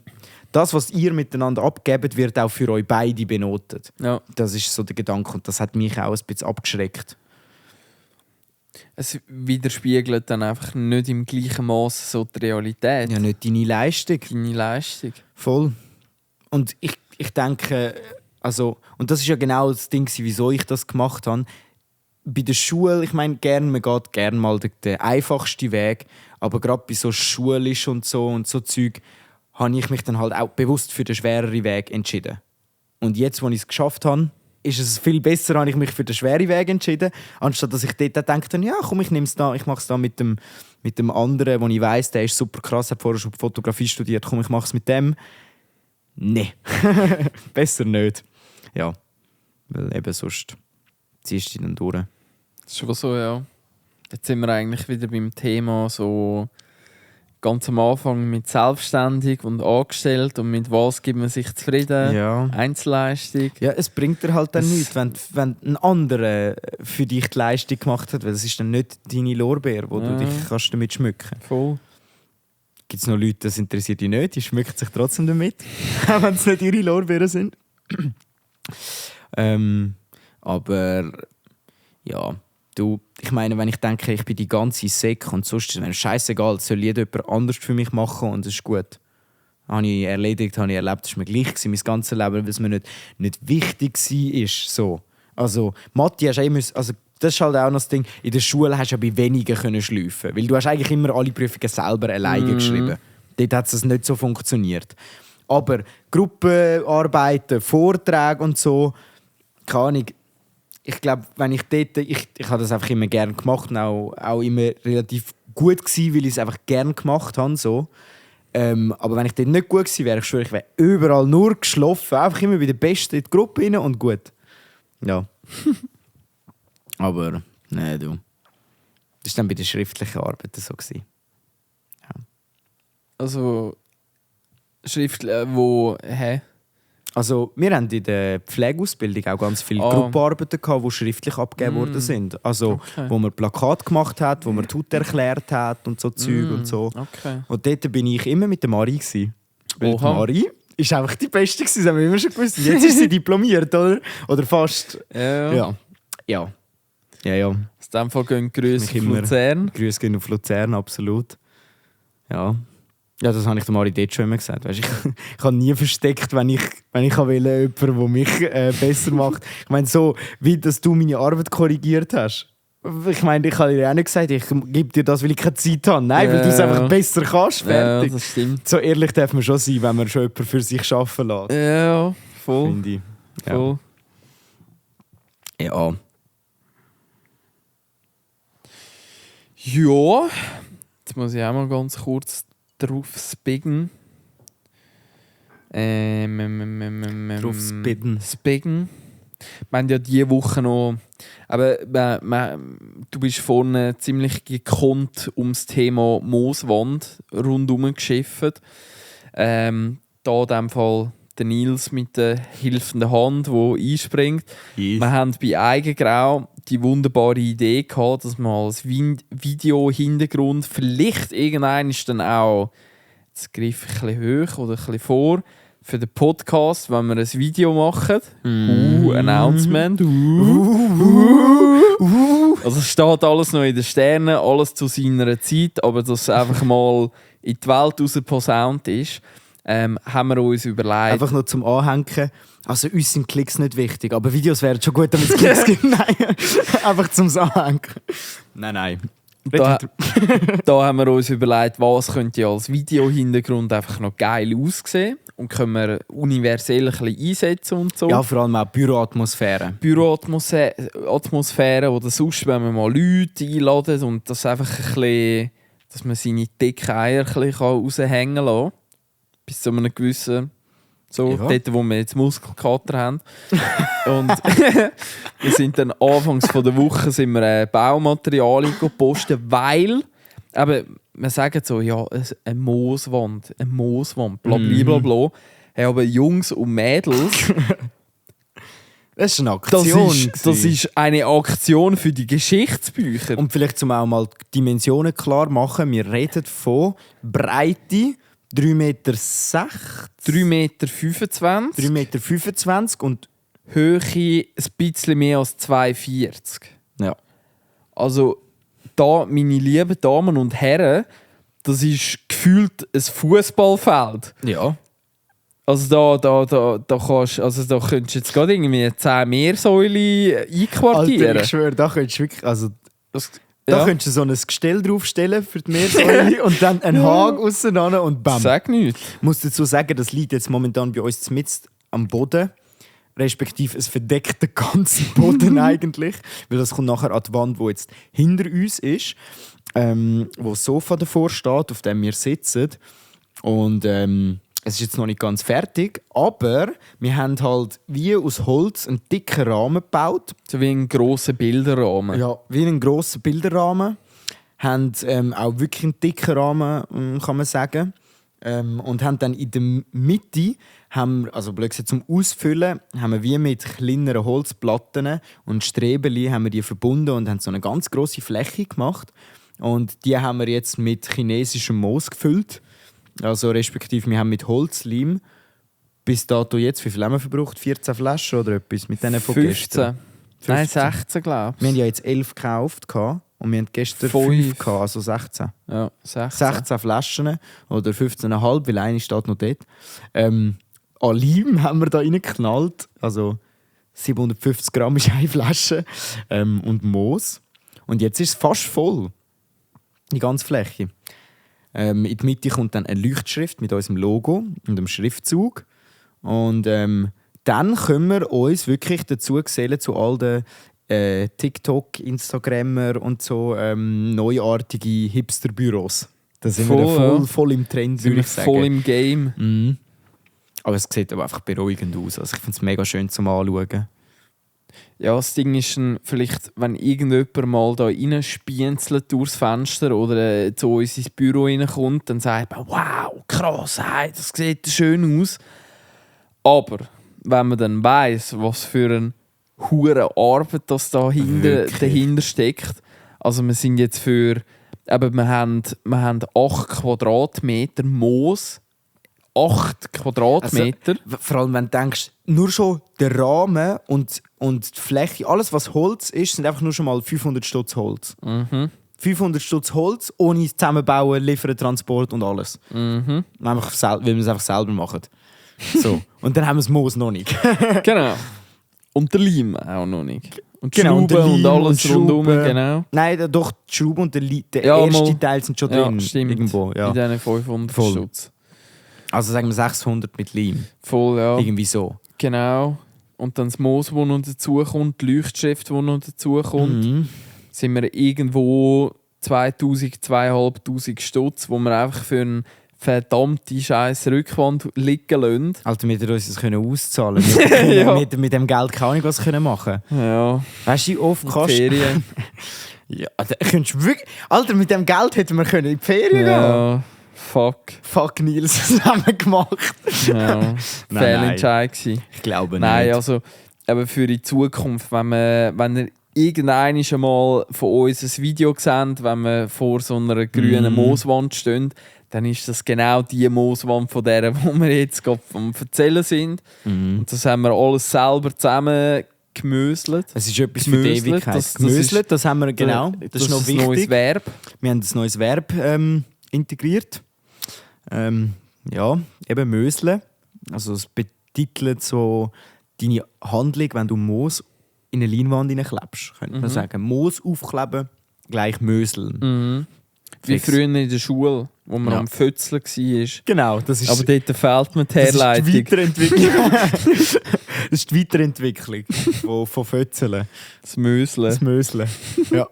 das, was ihr miteinander abgebt, wird auch für euch beide benotet. Ja. Das ist so der Gedanke und das hat mich auch ein bisschen abgeschreckt. Es widerspiegelt dann einfach nicht im gleichen Maß so die Realität. Ja, nicht deine Leistung. Deine Leistung. Voll. Und ich denke, also, und das ist ja genau das Ding, wieso ich das gemacht habe. Bei der Schule, ich meine, man geht gerne mal den einfachsten Weg, aber gerade bei so schulisch und so Zeug, habe ich mich dann halt auch bewusst für den schwereren Weg entschieden. Und jetzt, wo ich es geschafft habe, ist es viel besser, habe ich mich für den schweren Weg entschieden, anstatt dass ich dort denke, ja komm, ich mache es da mit dem anderen, wo ich weiss, der ist super krass, hat vorher schon Fotografie studiert, komm, ich mache es mit dem. Nee, besser nicht. Ja, weil eben sonst ziehst du dich dann durch. Das ist schon so, ja. Jetzt sind wir eigentlich wieder beim Thema so ganz am Anfang mit selbstständig und angestellt und mit was gibt man sich zufrieden. Ja. Einzelleistung. Ja, es bringt dir halt dann nichts, wenn ein anderer für dich die Leistung gemacht hat, weil das ist dann nicht deine Lorbeer, wo du dich kannst damit schmücken. Voll. Gibt es noch Leute, das interessiert dich nicht, die schmücken sich trotzdem damit, auch wenn es nicht ihre Lorbeeren sind. Aber ja, ich meine, wenn ich denke, ich bin die ganze Säcke und sonst ist es scheißegal, soll jemand anders für mich machen und es ist gut. Habe ich erledigt, habe ich erlebt, das war mir gleich gewesen, mein ganzes Leben, weil es mir nicht wichtig war. So. Also Mathe hast du also das ist halt auch noch das Ding. In der Schule hast du ja bei wenigen können schleifen, weil du hast eigentlich immer alle Prüfungen selber alleine geschrieben. Dort hat es nicht so funktioniert. Aber Gruppenarbeiten, Vorträge und so, keine Ahnung. Ich glaube, wenn ich dort, ich habe das einfach immer gerne gemacht und auch immer relativ gut gewesen, weil ich es einfach gerne gemacht habe. So. Aber wenn ich dort nicht gut gewesen wäre, ich schwöre, ich wäre überall nur geschlafen. Einfach immer bei den Besten in die Gruppe rein und gut. Ja. Aber, nein, du. Das war dann bei den schriftlichen Arbeiten so gewesen. Also, schriftlich, wo, hä? Also, wir haben in der Pflegeausbildung auch ganz viele Ah. Gruppenarbeiten gehabt, die schriftlich abgegeben worden sind. Also, Okay. wo man Plakat gemacht hat, wo man die Haut erklärt hat und so Zeug und so. Okay. Und dort bin ich immer mit der Marie gewesen. Weil die Oha. Marie ist einfach die Beste gewesen, das haben wir immer schon gewusst. Jetzt ist sie diplomiert, oder? Oder fast. Ja. Ja. Ja. Ja, ja. In dem Fall gehen Grüße Mich auf immer- Luzern. Grüße gehen auf Luzern, absolut. Ja. Ja, das habe ich der Mari dort schon immer gesagt. Weißt, ich habe nie versteckt, wenn ich wollte, jemanden, der mich besser macht. Ich meine, so wie dass du meine Arbeit korrigiert hast. Ich meine, ich habe dir auch nicht gesagt, ich gebe dir das, weil ich keine Zeit habe. Nein, weil du es Ja. einfach besser kannst. Ja, Fertig. das stimmt. So ehrlich darf man schon sein, wenn man schon jemanden für sich arbeiten lässt. Ja, voll. Finde ich. Ja. Voll. Ja. Ja, jetzt muss ich auch mal ganz kurz drauf spiggen. Drauf spitten. Spiggen. Wir haben ja diese Woche noch. Aber du bist vorne ziemlich gekonnt ums Thema Mooswand rundherum geschifft. Da in diesem Fall der Nils mit der hilfenden Hand, die einspringt. Yes. Wir haben bei Eigengrau die wunderbare Idee gehabt, dass man als Video-Hintergrund vielleicht irgendwann ist dann auch, jetzt greife ich ein bisschen hoch oder ein bisschen vor, für den Podcast, wenn wir ein Video machen. Announcement. Also es steht alles noch in den Sternen, alles zu seiner Zeit, aber dass es einfach mal in die Welt raus posaunt ist, haben wir uns überlegt. Einfach nur zum Anhängen. Also uns sind Klicks nicht wichtig, aber Videos wären schon gut, damit es Klicks gibt. Nein, einfach zum Anhängen. Nein. Da haben wir uns überlegt, was könnte als Video-Hintergrund einfach noch geil aussehen und können wir universell ein bisschen einsetzen und so. Ja, vor allem auch Büroatmosphäre. Büroatmosphäre oder sonst, wenn wir mal Leute einladen und das einfach ein bisschen, dass man seine dicken Eier ein bisschen raushängen lassen kann. Bis zu einem gewissen, so, Ja. dort, wo wir jetzt Muskelkater haben. Und wir sind dann anfangs von der Woche sind wir, Baumaterialien gepostet, weil eben, wir sagen so, ja, eine Mooswand, blablabla. Hey, aber Jungs und Mädels, Das ist eine Aktion. das ist eine Aktion für die Geschichtsbücher. Und vielleicht zum auch mal die Dimensionen klar machen. Wir reden von Breite 3,6 Meter, 3,25 Meter, 3,25 Meter und Höhe ein bisschen mehr als 2,40. ja. Also, da, meine lieben Damen und Herren, das ist gefühlt ein Fußballfeld. Ja. Also da kannst, also da könntest du jetzt gerade irgendwie 10 Meersäule einquartieren. Alter, ich schwöre, da könntest du wirklich, also da Ja. könntest du so ein Gestell draufstellen für die Meersäule und dann einen Haken auseinander und bam. Sag nichts. Ich muss dazu sagen, das liegt jetzt momentan bei uns mitten am Boden. Respektive es verdeckt den ganzen Boden eigentlich. Weil das kommt nachher an die Wand, die jetzt hinter uns ist. Wo das Sofa davor steht, auf dem wir sitzen. Und es ist jetzt noch nicht ganz fertig. Aber wir haben halt wie aus Holz einen dicken Rahmen gebaut. So wie ein grosser Bilderrahmen. Ja, wie einen grossen Bilderrahmen. Haben auch wirklich einen dicken Rahmen, kann man sagen. Und haben dann in der Mitte, also blöd gesagt, zum Ausfüllen, haben wir wie mit kleineren Holzplatten und Strebeli haben wir die verbunden und haben so eine ganz grosse Fläche gemacht. Und die haben wir jetzt mit chinesischem Moos gefüllt. Also respektive, wir haben mit Holzleim bis dato jetzt, wie viel haben wir verbraucht? 14 Flaschen oder etwas mit denen von 15. gestern? Nein, 15. 16, glaube ich. Wir haben ja jetzt 11 gekauft und wir haben gestern 5. 5 gehabt, also 16. Ja, 16. 16 Flaschen oder 15,5, weil eine steht noch dort. An Leim haben wir da reingeknallt. Also 750 Gramm ist eine Flasche und Moos. Und jetzt ist es fast voll, die ganze Fläche. In die Mitte kommt dann eine Leuchtschrift mit unserem Logo und einem Schriftzug. Und dann können wir uns wirklich dazu gesellen zu all den TikTok, Instagrammer und so neuartige Hipster-Büros. Da sind wir voll im Trend, würde ich sagen. Voll im Game. Mhm. Aber es sieht aber einfach beruhigend aus. Also ich finde es mega schön zum Anschauen. Ja, das Ding ist dann vielleicht, wenn irgendjemand mal da reinspienzelt durchs Fenster oder zu uns ins Büro reinkommt, dann sagt man, wow, krass, hey, das sieht schön aus. Aber wenn man dann weiss, was für eine hure Arbeit das dahinter steckt, also wir sind jetzt für, eben, wir haben 8 Quadratmeter Moos, 8 Quadratmeter. Also, vor allem, wenn du denkst, nur schon der Rahmen und die Fläche, alles was Holz ist, sind einfach nur schon mal 500 Stutz Holz. 500 Stutz Holz, ohne Zusammenbauen, Liefern, Transport und alles. Einfach, weil wir es einfach selber machen. So. Und dann haben wir das Moos noch nicht. Genau. Und der Leim auch noch nicht. Und die Genau, und Schrauben der und Leim alles und rundum, Schrauben. genau. Nein, doch, die Schraube und der Ja, erste mal. Teil sind schon Ja, drin. stimmt. Irgendwo, ja. In diesen 500 Voll. Stutz. Also sagen wir 600 mit Leim. Voll, ja. Irgendwie so. Genau. Und dann das Moos, das noch dazukommt, die Leuchtschrift, die noch dazukommt, sind wir irgendwo 2000, 2500 Stutz, wo wir einfach für eine verdammte scheiß Rückwand liegen lassen. Alter, wir uns das können auszahlen. Wir können Ja. mit dem Geld kann ich was können machen. Ja, Weißt du, wie oft kostet... Ferien. Ja, da könntest du wirklich... Alter, mit dem Geld hätten wir können in die Ferien gehen. Ja, fuck. Fuck Nils, das haben wir gemacht. Ja, Fehlentscheid gewesen. Ich glaube nicht. Nein, also eben für die Zukunft, wenn ihr irgendwann einmal von uns ein Video seht, wenn wir vor so einer grünen Mooswand stehen, dann ist das genau die Mooswand von der, wo wir jetzt gerade am Erzählen sind. Und das haben wir alles selber zusammen gemöselt. Es ist etwas für die Ewigkeit. Gemöselt, das haben wir genau. Das ist noch ein wichtig. neues Verb. Wir haben ein neues Verb integriert. Ja, eben Möseln. Also es betitelt so deine Handlung, wenn du Moos in eine Leinwand hineinklebst. Könnte man sagen. Moos aufkleben, gleich Möseln. Wie Fix. früher in der Schule, wo man Ja. am Fötzeln war. Genau, das ist, Aber dort fehlt mir die das ist die Herleitung. Weiterentwicklung. Das ist die Weiterentwicklung von Fötzeln. Das Möseln. Das Möseln. Ja.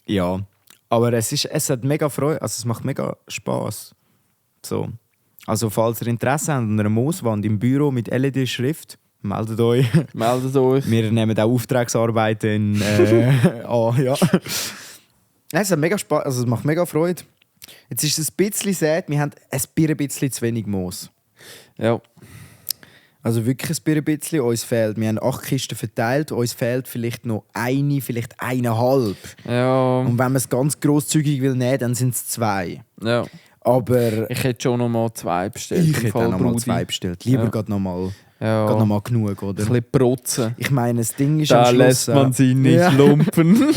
Ja. Aber es hat mega Freude, also es macht mega Spass. So. Also falls ihr Interesse habt an einer Mooswand im Büro mit LED-Schrift, meldet euch. Meldet euch. Wir nehmen auch Auftragsarbeiten an. Ja. Nein, es hat mega Spaß, also es macht mega Freude. Jetzt ist es ein bisschen sad, wir haben ein bisschen zu wenig Moos. Ja. Also wirklich ein bisschen. Uns fehlt, wir haben 8 Kisten verteilt, uns fehlt vielleicht noch eine, vielleicht 1,5. Ja. Und wenn man es ganz grosszügig will nehmen, dann sind es 2. Ja. Aber Ich hätte schon noch mal 2 bestellt. ich im hätte Fall auch noch mal Brudi. 2 bestellt. Lieber Ja. gerade noch mal genug, Ein oder? bisschen protzen. Ich meine, das Ding ist Da am Schluss... lässt man sie nicht Ja. lumpen.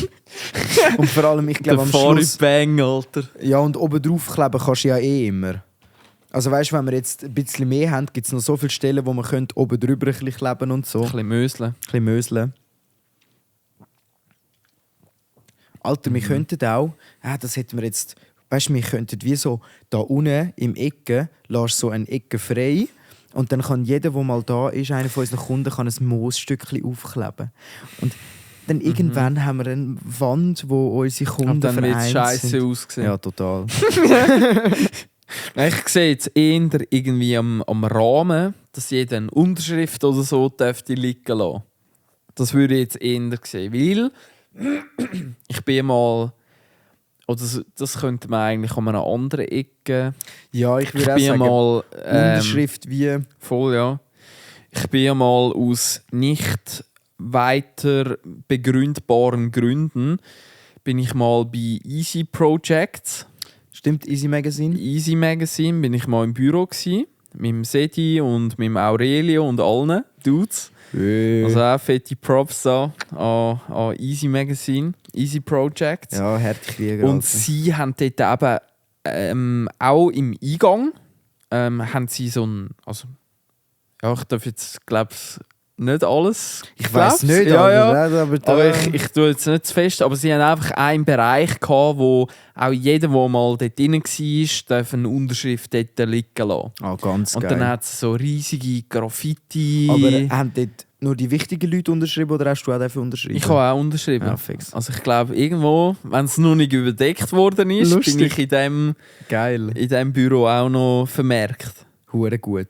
Und vor allem, ich Der glaube am Schluss... Bang, Alter. Ja, und oben drauf kleben kannst du ja eh immer. Also weißt du, wenn wir jetzt ein bisschen mehr haben, gibt es noch so viele Stellen, wo man oben drüber ein bisschen kleben und so. Ein bisschen Möseln. Ein bisschen Möseln. Alter, wir könnten auch... das hätten wir jetzt... Weißt du, wir könnten wie so da unten im Ecke, lässt so eine Ecke frei und dann kann jeder, der mal da ist, einer von unseren Kunden, kann ein Moosstückchen aufkleben. Und dann irgendwann haben wir eine Wand, wo unsere Kunden Und dann wird es vereint scheiße sind. aussehen. Ja, total. Ich sehe jetzt eher irgendwie am Rahmen, dass jeder eine Unterschrift oder so dürfte liegen lassen. Das würde ich jetzt eher sehen. Weil ich bin mal... Oder das könnte man eigentlich an einer anderen Ecke... Ja, ich Ich würde auch bin sagen, mal... Unterschrift wie... Voll, ja. Ich bin ja mal aus nicht weiter begründbaren Gründen bin ich mal bei Easy Projects. Stimmt, Easy Magazine? Easy Magazine bin ich mal im Büro gsi, mit dem Sedi und mit dem Aurelio und allen Dudes. Also auch fette Props da an Easy Magazine, Easy Projects. Ja, Härtekrieger. Und sie haben dort eben auch im Eingang haben sie so ein, also ja, ich darf jetzt glaube nicht alles. Ich weiß nicht, Aber ich tue jetzt nicht zu fest. Aber sie haben einfach einen Bereich gehabt, wo auch jeder, der mal dort drin war, darf eine Unterschrift dort liegen lassen. Ah, ganz Und geil. dann hat es so riesige Graffiti. Aber haben dort nur die wichtigen Leute unterschrieben oder hast du auch dafür unterschrieben? Ich habe auch unterschrieben. Ja, fix. Also ich glaube, irgendwo, wenn es noch nicht überdeckt worden ist, Lustig. bin ich Geil. in diesem Büro auch noch vermerkt. Hure gut.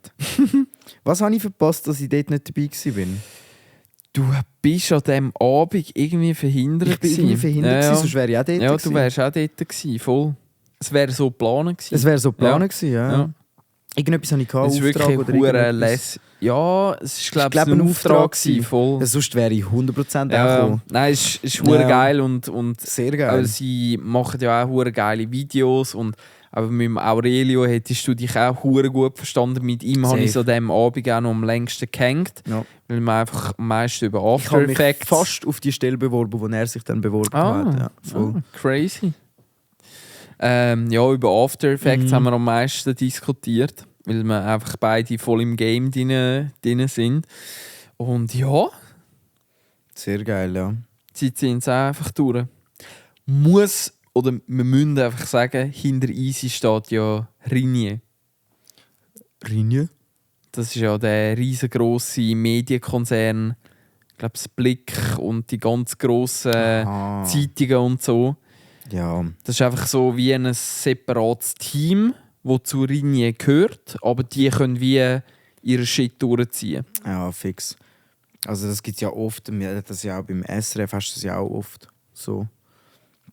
Was habe ich verpasst, dass ich dort nicht dabei war? Du bist an diesem Abend irgendwie verhindert. Ich bin irgendwie verhindert, ja. sonst wäre ich auch dort Ja, gewesen. du wärst auch dort gewesen, voll. Es wäre so geplant gewesen. Es wäre so geplant gewesen, ja. Ja. Irgendetwas habe ich gehabt, Es ist Auftrag wirklich oder hure irgendetwas. lässig. Ja, es ist glaube glaub, ich ein Auftrag gewesen, voll. Ja, sonst wäre ich 100% auch Ja, gekommen. nein, es ist hure Ja. geil und Sehr geil. aber sie machen ja auch hure geile Videos und aber mit dem Aurelio hättest du dich auch hure gut verstanden. Mit ihm habe ich so Safe. dem Abend auch noch am längsten gehängt, Ja. weil man einfach am meisten über Ich After habe mich Effects. fast auf die Stelle beworben, wo er sich dann beworben hat. Ja, voll. Crazy. Ja, über After Effects haben wir am meisten diskutiert, weil wir einfach beide voll im Game drin sind. Und ja, Sehr geil, ja. sie ziehen es einfach durch. Oder wir müssen einfach sagen, hinter Easy steht ja Ringier. Rinje? Das ist ja der riesengroße Medienkonzern. Ich glaube, das Blick und die ganz grossen Zeitungen und so. Ja. Das ist einfach so wie ein separates Team, das zu Ringier gehört, aber die können wie ihre Shit durchziehen. Ja, fix. Also das gibt es ja oft, wir hatten das ja auch beim SRF, hast du das ja auch oft so.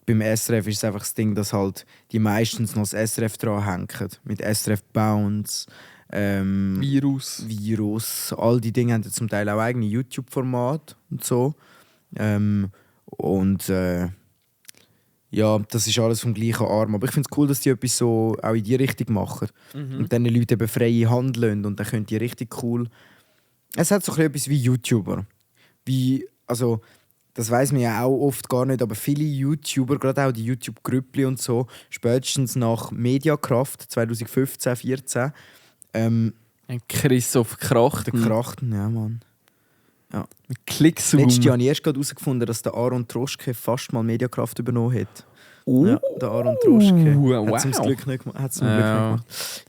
Beim SRF ist es einfach das Ding, dass halt die meistens noch das SRF dranhängen. Mit SRF Bounce, Virus, all die Dinge haben ja zum Teil auch eigene YouTube-Formate und so. Ja, das ist alles vom gleichen Arm. Aber ich finde es cool, dass die etwas so auch in die Richtung machen. Und dann den Leuten eben freie Hand lassen. Und dann können die richtig cool... Es hat so etwas wie YouTuber. Also, das weiss man ja auch oft gar nicht, aber viele YouTuber, gerade auch die YouTube-Grüppli und so, spätestens nach Mediakraft 2015, 2014, Christoph Krachten. der Krachten, ja Mann. Klickzoom. Letztes Jahr habe ich erst herausgefunden, dass der Aaron Troschke fast mal Mediakraft übernommen hat. Ja, der Aaron Troschke. wow. Hat es zum Glück nicht gemacht.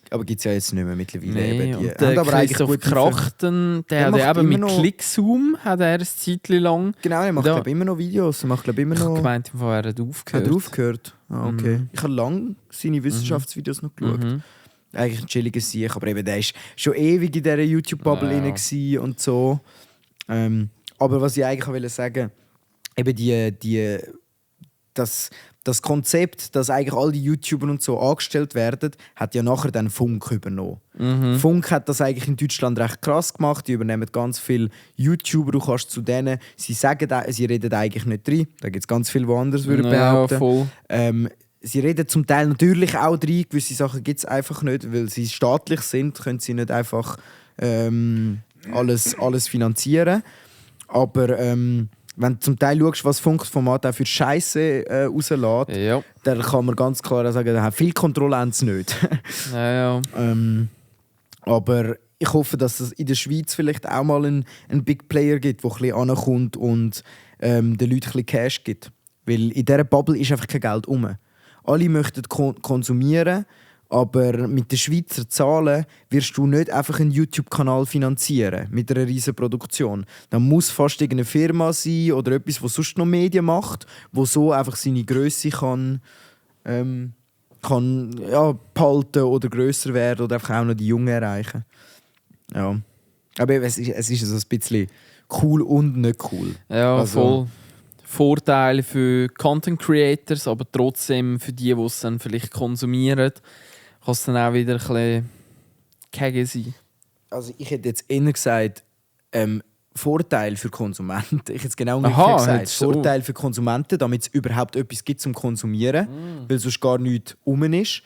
Aber gibt es ja jetzt nicht mehr mittlerweile. Nee, eben die. und der Haben aber eigentlich Christoph gute Krachten, der hat macht ja eben immer mit noch- Klickzoom hat er ein Zeitchen lang. Genau, er macht Ja. glaub, immer noch Videos. Er macht glaub, immer Ich habe noch... gemeint, er hat aufgehört. Hat er aufgehört? Ah, okay. Mhm. Ich habe lange seine Wissenschaftsvideos noch geschaut. Mhm. Eigentlich ein chilliger Sieg, aber eben, der war schon ewig in dieser YouTube-Bubble Ja. drin gewesen und so. Aber was ich eigentlich wollte sagen, eben das Konzept, dass eigentlich all die YouTuber und so angestellt werden, hat ja nachher dann Funk übernommen. Funk hat das eigentlich in Deutschland recht krass gemacht. Die übernehmen ganz viele YouTuber, du kannst zu denen, sie reden eigentlich nicht rein. Da gibt es ganz viele, die anders würden Ja, behaupten. voll. Sie reden zum Teil natürlich auch rein, gewisse Sachen gibt es einfach nicht, weil sie staatlich sind, können sie nicht einfach alles finanzieren. Aber wenn du zum Teil schaust, was Funkformat auch für Scheiße rauslässt, Ja. dann kann man ganz klar sagen, viel Kontrolle haben sie nicht. Ja. Aber ich hoffe, dass es in der Schweiz vielleicht auch mal einen Big Player gibt, der ein bisschen ankommt und den Leuten ein bisschen Cash gibt. Weil in dieser Bubble ist einfach kein Geld rum. Alle möchten konsumieren, aber mit den Schweizer Zahlen wirst du nicht einfach einen YouTube-Kanal finanzieren mit einer riesen Produktion. Da muss fast irgendeine Firma sein oder etwas, das sonst noch Medien macht, wo so einfach seine Grösse kann behalten oder grösser werden oder einfach auch noch die Jungen erreichen. Ja. Aber es ist so ein bisschen cool und nicht cool. Ja, Also- voll. Vorteile für Content Creators, aber trotzdem für die es dann vielleicht konsumieren, kann es dann auch wieder ein bisschen gegen sein. Also ich hätte jetzt eher gesagt, Vorteil für Konsumenten. Ich hätte es genau Aha, umgekehrt gesagt. hättest du- Vorteil für Konsumenten, damit es überhaupt etwas gibt zum Konsumieren, weil sonst gar nichts rum ist.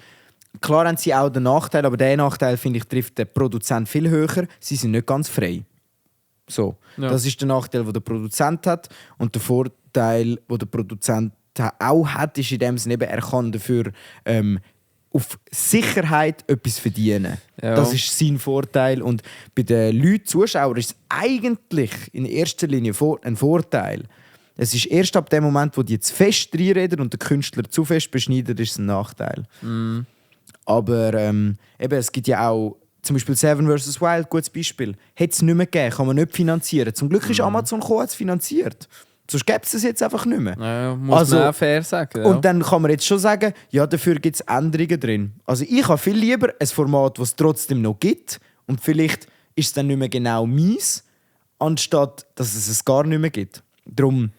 Klar haben sie auch den Nachteil, aber der Nachteil, finde ich, trifft den Produzent viel höher. Sie sind nicht ganz frei. So. Ja. Das ist der Nachteil, den der Produzent hat. Und der Vorteil, den der Produzent auch hat, ist in dem Sinne eben, er kann dafür auf Sicherheit etwas verdienen. Ja. Das ist sein Vorteil. Und bei den Leuten, Zuschauern, ist es eigentlich in erster Linie ein Vorteil. Es ist erst ab dem Moment, wo die zu fest reinreden und der Künstler zu fest beschneidet, ist es ein Nachteil. Aber eben, es gibt ja auch zum Beispiel Seven vs. Wild, gutes Beispiel. Hätte es nicht mehr gegeben, kann man nicht finanzieren. Zum Glück ist Amazon gekommen, hat es finanziert. Sonst gäbe es jetzt einfach nicht mehr. Ja, muss man auch fair sagen. Ja. Und dann kann man jetzt schon sagen, ja, dafür gibt es Änderungen drin. Also ich habe viel lieber ein Format, das es trotzdem noch gibt. Und vielleicht ist es dann nicht mehr genau meins, anstatt dass es gar nicht mehr gibt. Darum,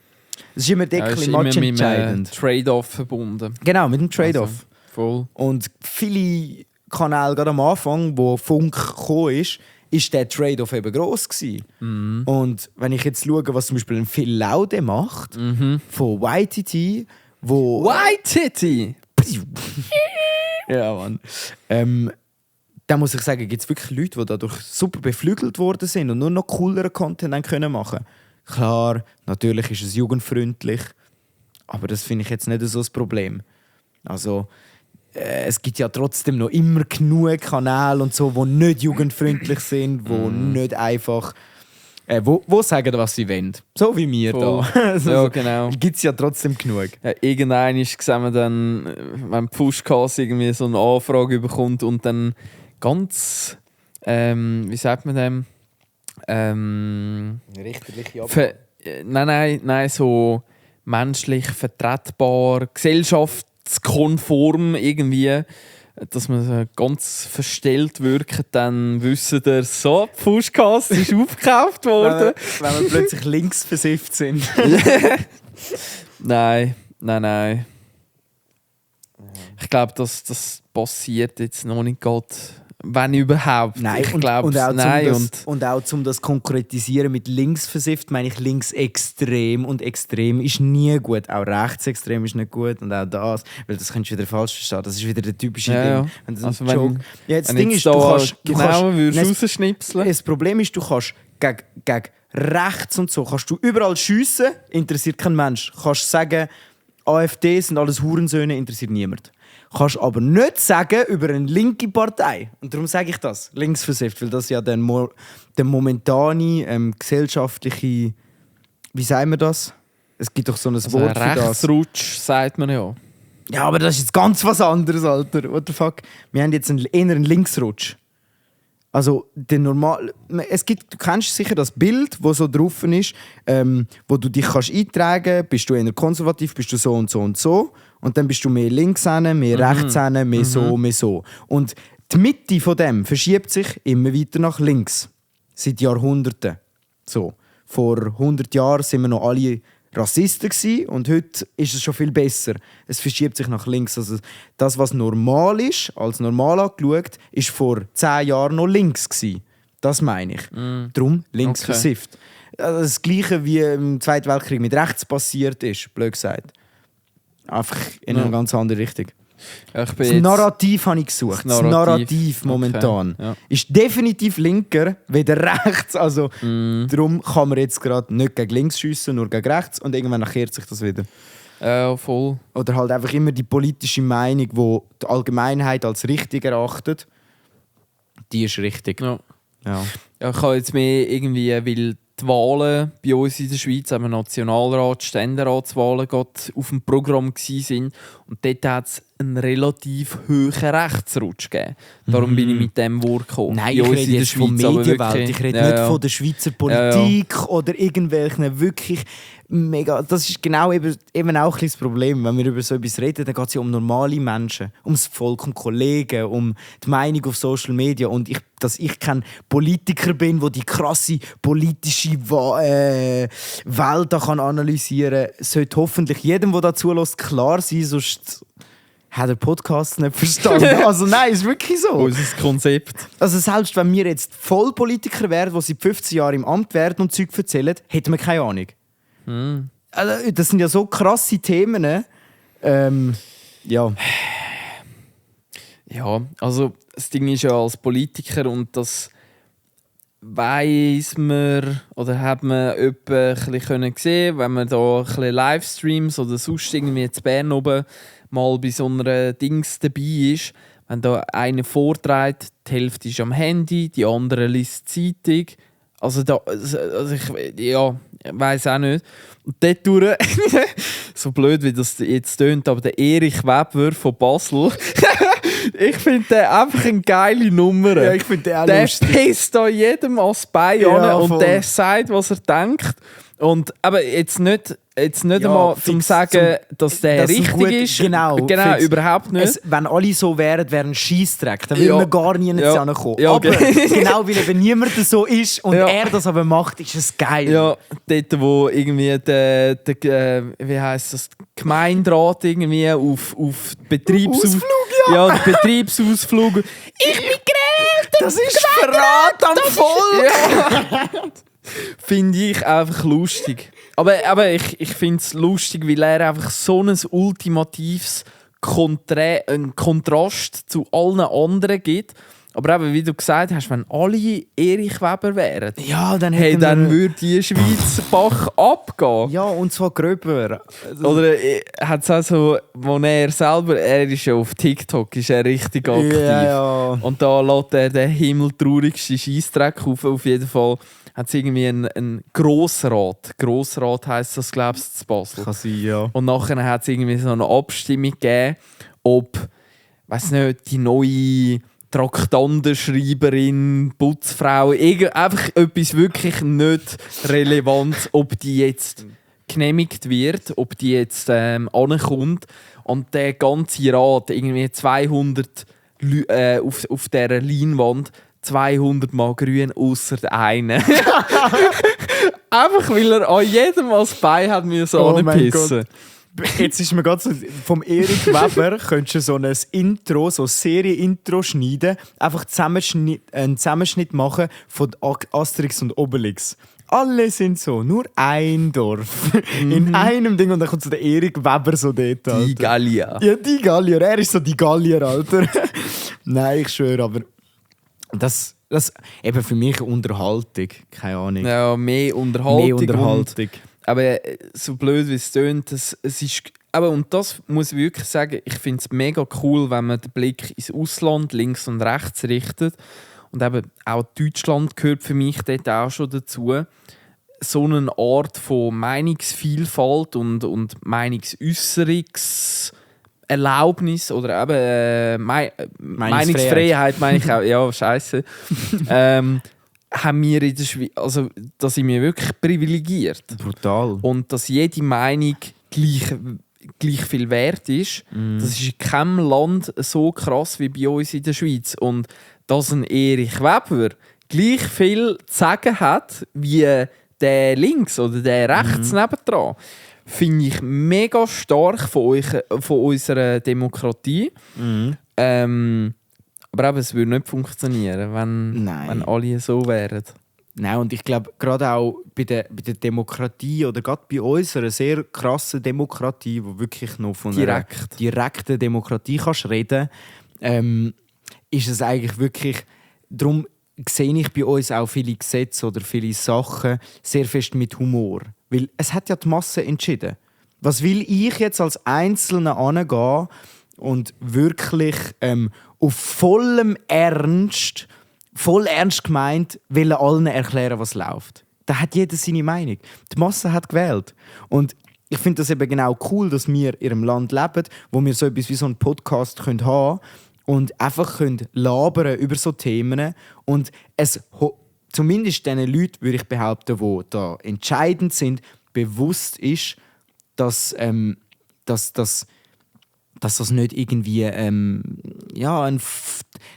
es ist immer ist match immer entscheidend. mit einem Trade-off verbunden. Genau, mit dem Trade-off. Also, voll. Und viele Kanäle, gerade am Anfang, wo Funk gekommen ist der Trade-off eben gross gewesen. Und wenn ich jetzt schaue, was zum Beispiel ein Phil Laude macht, von YTT, wo... White Titty! Ja, Mann. Da muss ich sagen, gibt es wirklich Leute, die dadurch super beflügelt worden sind und nur noch cooleren Content dann können machen. Klar, natürlich ist es jugendfreundlich, aber das finde ich jetzt nicht so das Problem. Also, es gibt ja trotzdem noch immer genug Kanäle und so, die nicht jugendfreundlich sind, die nicht einfach... wo sagen, was sie wollen. So wie wir Voll. da. Also, Ja, genau. Gibt es ja trotzdem genug. Ja, irgendwann sehen wir dann, wenn Pushcast irgendwie so eine Anfrage bekommt und dann ganz, wie sagt man dem? Richterliche Nein, so menschlich vertretbar, gesellschaftskonform irgendwie, dass man so ganz verstellt wirkt, dann wissen wir, so, die Pushcast ist aufgekauft worden. Wenn wir plötzlich links versifft sind. Nein. Ich glaube, das passiert jetzt noch nicht gerade, wenn überhaupt. Nein, ich glaube, nein. Und auch um das konkretisieren mit links versifft, meine ich linksextrem. Und extrem ist nie gut. Auch rechtsextrem ist nicht gut. Und auch das. Weil das könntest du wieder falsch verstehen. Das ist wieder der typische Ja. Ding. Wenn das Also ein Joke. Ja, das wenn Ding jetzt ist, da du kannst würdest rausschnipseln. Das Problem ist, du kannst gegen rechts und so kannst du überall schiessen, interessiert kein Mensch. Kannst sagen, AfD sind alles Hurensöhne, interessiert niemand. Kannst aber nicht sagen über eine linke Partei. Und darum sage ich das, linksversifft, weil das ja der momentane gesellschaftliche, wie sagen wir das? Es gibt doch so ein Also Wort ein für das. Rechtsrutsch, sagt man ja. Ja, aber das ist jetzt ganz was anderes, Alter. What the fuck? Wir haben jetzt eher einen Linksrutsch. Also der normal, du kennst sicher das Bild, wo so drauf ist, wo du dich kannst eintragen, bist du eher konservativ, bist du so und so und so, und dann bist du mehr links hin, mehr rechts hin, mehr so, mehr so. Und die Mitte von dem verschiebt sich immer weiter nach links. Seit Jahrhunderten. So. Vor 100 Jahren sind wir noch alle Rassisten gewesen, und heute ist es schon viel besser. Es verschiebt sich nach links. Also das, was normal ist, als normal angeschaut, ist vor 10 Jahren noch links gewesen. Das meine ich. Darum links versifft. Also das Gleiche wie im Zweiten Weltkrieg mit rechts passiert ist, blöd gesagt. Einfach in eine ganz andere Richtung. Ja, ich bin Das jetzt- Narrativ habe ich gesucht. Das Narrativ momentan Okay, ja. ist definitiv linker weder rechts. Also darum kann man jetzt gerade nicht gegen links schiessen, nur gegen rechts, und irgendwann kehrt sich das wieder. Ja, voll. Oder halt einfach immer die politische Meinung, die die Allgemeinheit als richtig erachtet, die ist richtig. Ja. Ja. Ja, ich habe jetzt mehr irgendwie, weil die Wahlen bei uns in der Schweiz, eben Nationalrat, Ständeratswahlen, gerade auf dem Programm waren. Und dort hat es einen relativ hohen Rechtsrutsch gegeben. Darum bin ich mit dem Wort gekommen. Nein, Bei ich uns rede in der jetzt von Schweiz aber Medienwelt. wirklich- Ich rede Ja, nicht ja. von der Schweizer Politik oder irgendwelchen wirklich mega... Das ist genau eben auch ein bisschen das Problem. Wenn wir über so etwas reden, dann geht es ja um normale Menschen, ums Volk, um Kollegen, um die Meinung auf Social Media. Und dass ich kein Politiker bin, der die krasse politische Welt da kann analysieren kann, sollte hoffentlich jedem, der dazu lässt, klar sein, sonst hat der Podcast nicht verstanden. Also nein, ist wirklich so. Unser Konzept. Also selbst wenn wir jetzt Vollpolitiker wären, die seit 15 Jahren im Amt werden und Zeug erzählen, hätten wir keine Ahnung. Also, das sind ja so krasse Themen. Ja. Ja, also das Ding ist ja als Politiker, und das weiss man oder hat man etwa ein bisschen gesehen, wenn man da ein bisschen Livestreams oder sonst irgendwie in Bern oben mal bei so einer Dings dabei ist, wenn da einer vorträgt, die Hälfte ist am Handy, die andere liest die Zeitung. Also ich weiss auch nicht. Und dort durch, so blöd wie das jetzt tönt, aber der Erich Weber von Basel, ich finde den einfach eine geile Nummer. Ja, ich finde den auch der lustig. pisst da jedem ans Bein Ja, an und voll. der sagt, was er denkt. Und, aber jetzt nicht Ja, einmal zum fix sagen, dass der dass es richtig gut- ist. genau, fix. Überhaupt nicht. Wenn alle so wären, wäre ein Scheissdreck. Dann würde Ja. man gar nie Ja. hinkommen. Ja, Aber okay. genau weil eben niemand so ist und Ja. er das aber macht, ist es geil. Ja, dort wo irgendwie der wie heisst das, Gemeinderat irgendwie auf Betriebsausflug, ja, der Betriebsausflug. Ich bin gewählt! Das ist Verrat am Volk! Ja. Finde ich einfach lustig. Aber ich finde es lustig, weil er einfach so ein ultimatives Kontrast zu allen anderen gibt. Aber eben, wie du gesagt hast, wenn alle Erich Weber wären, Ja, dann hey, hätten dann wir... würde die Schweiz Bach abgehen. Ja, und zwar gröber. Oder hat es auch so, wo er selber, er ist ja auf TikTok, ist er richtig aktiv. Ja. Und da lässt er den himmeltraurigsten Scheissdreck auf jeden Fall. Hat es irgendwie einen Grossrat. Grossrat heisst das, glaube ich, zu Basel. Kann sein, ja. Und nachher hat es irgendwie so eine Abstimmung gegeben, ob, weiß nicht, die neue Traktandenschreiberin, Putzfrau, einfach etwas wirklich nicht relevant, ob die jetzt genehmigt wird, ob die jetzt ankommt. Und der ganze Rat, irgendwie 200 auf dieser Leinwand, 200 Mal grün, ausser einen. Einfach weil er an jedem als Bein hat müssen Oh mein anpissen. Jetzt ist mir gerade so, vom Erich Weber könntest du so ein Intro, so ein Serie-Intro schneiden, einfach einen Zusammenschnitt machen von Asterix und Obelix. Alle sind so, nur ein Dorf. In einem Ding und dann kommt so der Erich Weber so dort. Die Alter. Gallia. Ja, die Gallier. Er ist so die Gallier, Alter. Nein, ich schwöre, aber das eben für mich eine Unterhaltung. Keine Ahnung. Ja, mehr Unterhaltung. Mehr Unterhaltung. Und, aber so blöd wie es tönt, es ist. Aber und das muss ich wirklich sagen, ich finde es mega cool, wenn man den Blick ins Ausland links und rechts richtet. Und eben auch Deutschland gehört für mich dort auch schon dazu. So eine Art von Meinungsvielfalt und Meinungsäußerungserlaubnis oder eben Meinungsfreiheit meine ich auch. Ja, scheiße. Haben wir in der Schweiz, also da sind wir wirklich privilegiert. Brutal. Und dass jede Meinung gleich viel wert ist, das ist in keinem Land so krass wie bei uns in der Schweiz. Und dass ein Erich Weber gleich viel zu sagen hat wie der links oder der rechts nebendran, finde ich mega stark von unserer Demokratie. Aber eben, es würde nicht funktionieren, wenn alle so wären. Nein, und ich glaube, gerade auch bei der Demokratie oder gerade bei unserer sehr krassen Demokratie, wo wirklich noch von einer direkten Demokratie kannst reden, ist es eigentlich wirklich, darum sehe ich bei uns auch viele Gesetze oder viele Sachen sehr fest mit Humor. Weil es hat ja die Masse entschieden. Was will ich jetzt als Einzelner angehen und wirklich auf voll ernst gemeint, will allen erklären, was läuft. Da hat jeder seine Meinung. Die Masse hat gewählt. Und ich finde das eben genau cool, dass wir in einem Land leben, wo wir so etwas wie so einen Podcast haben können und einfach labern über so Themen und es zumindest den Leuten, würde ich behaupten, die da entscheidend sind, bewusst ist, dass das nicht irgendwie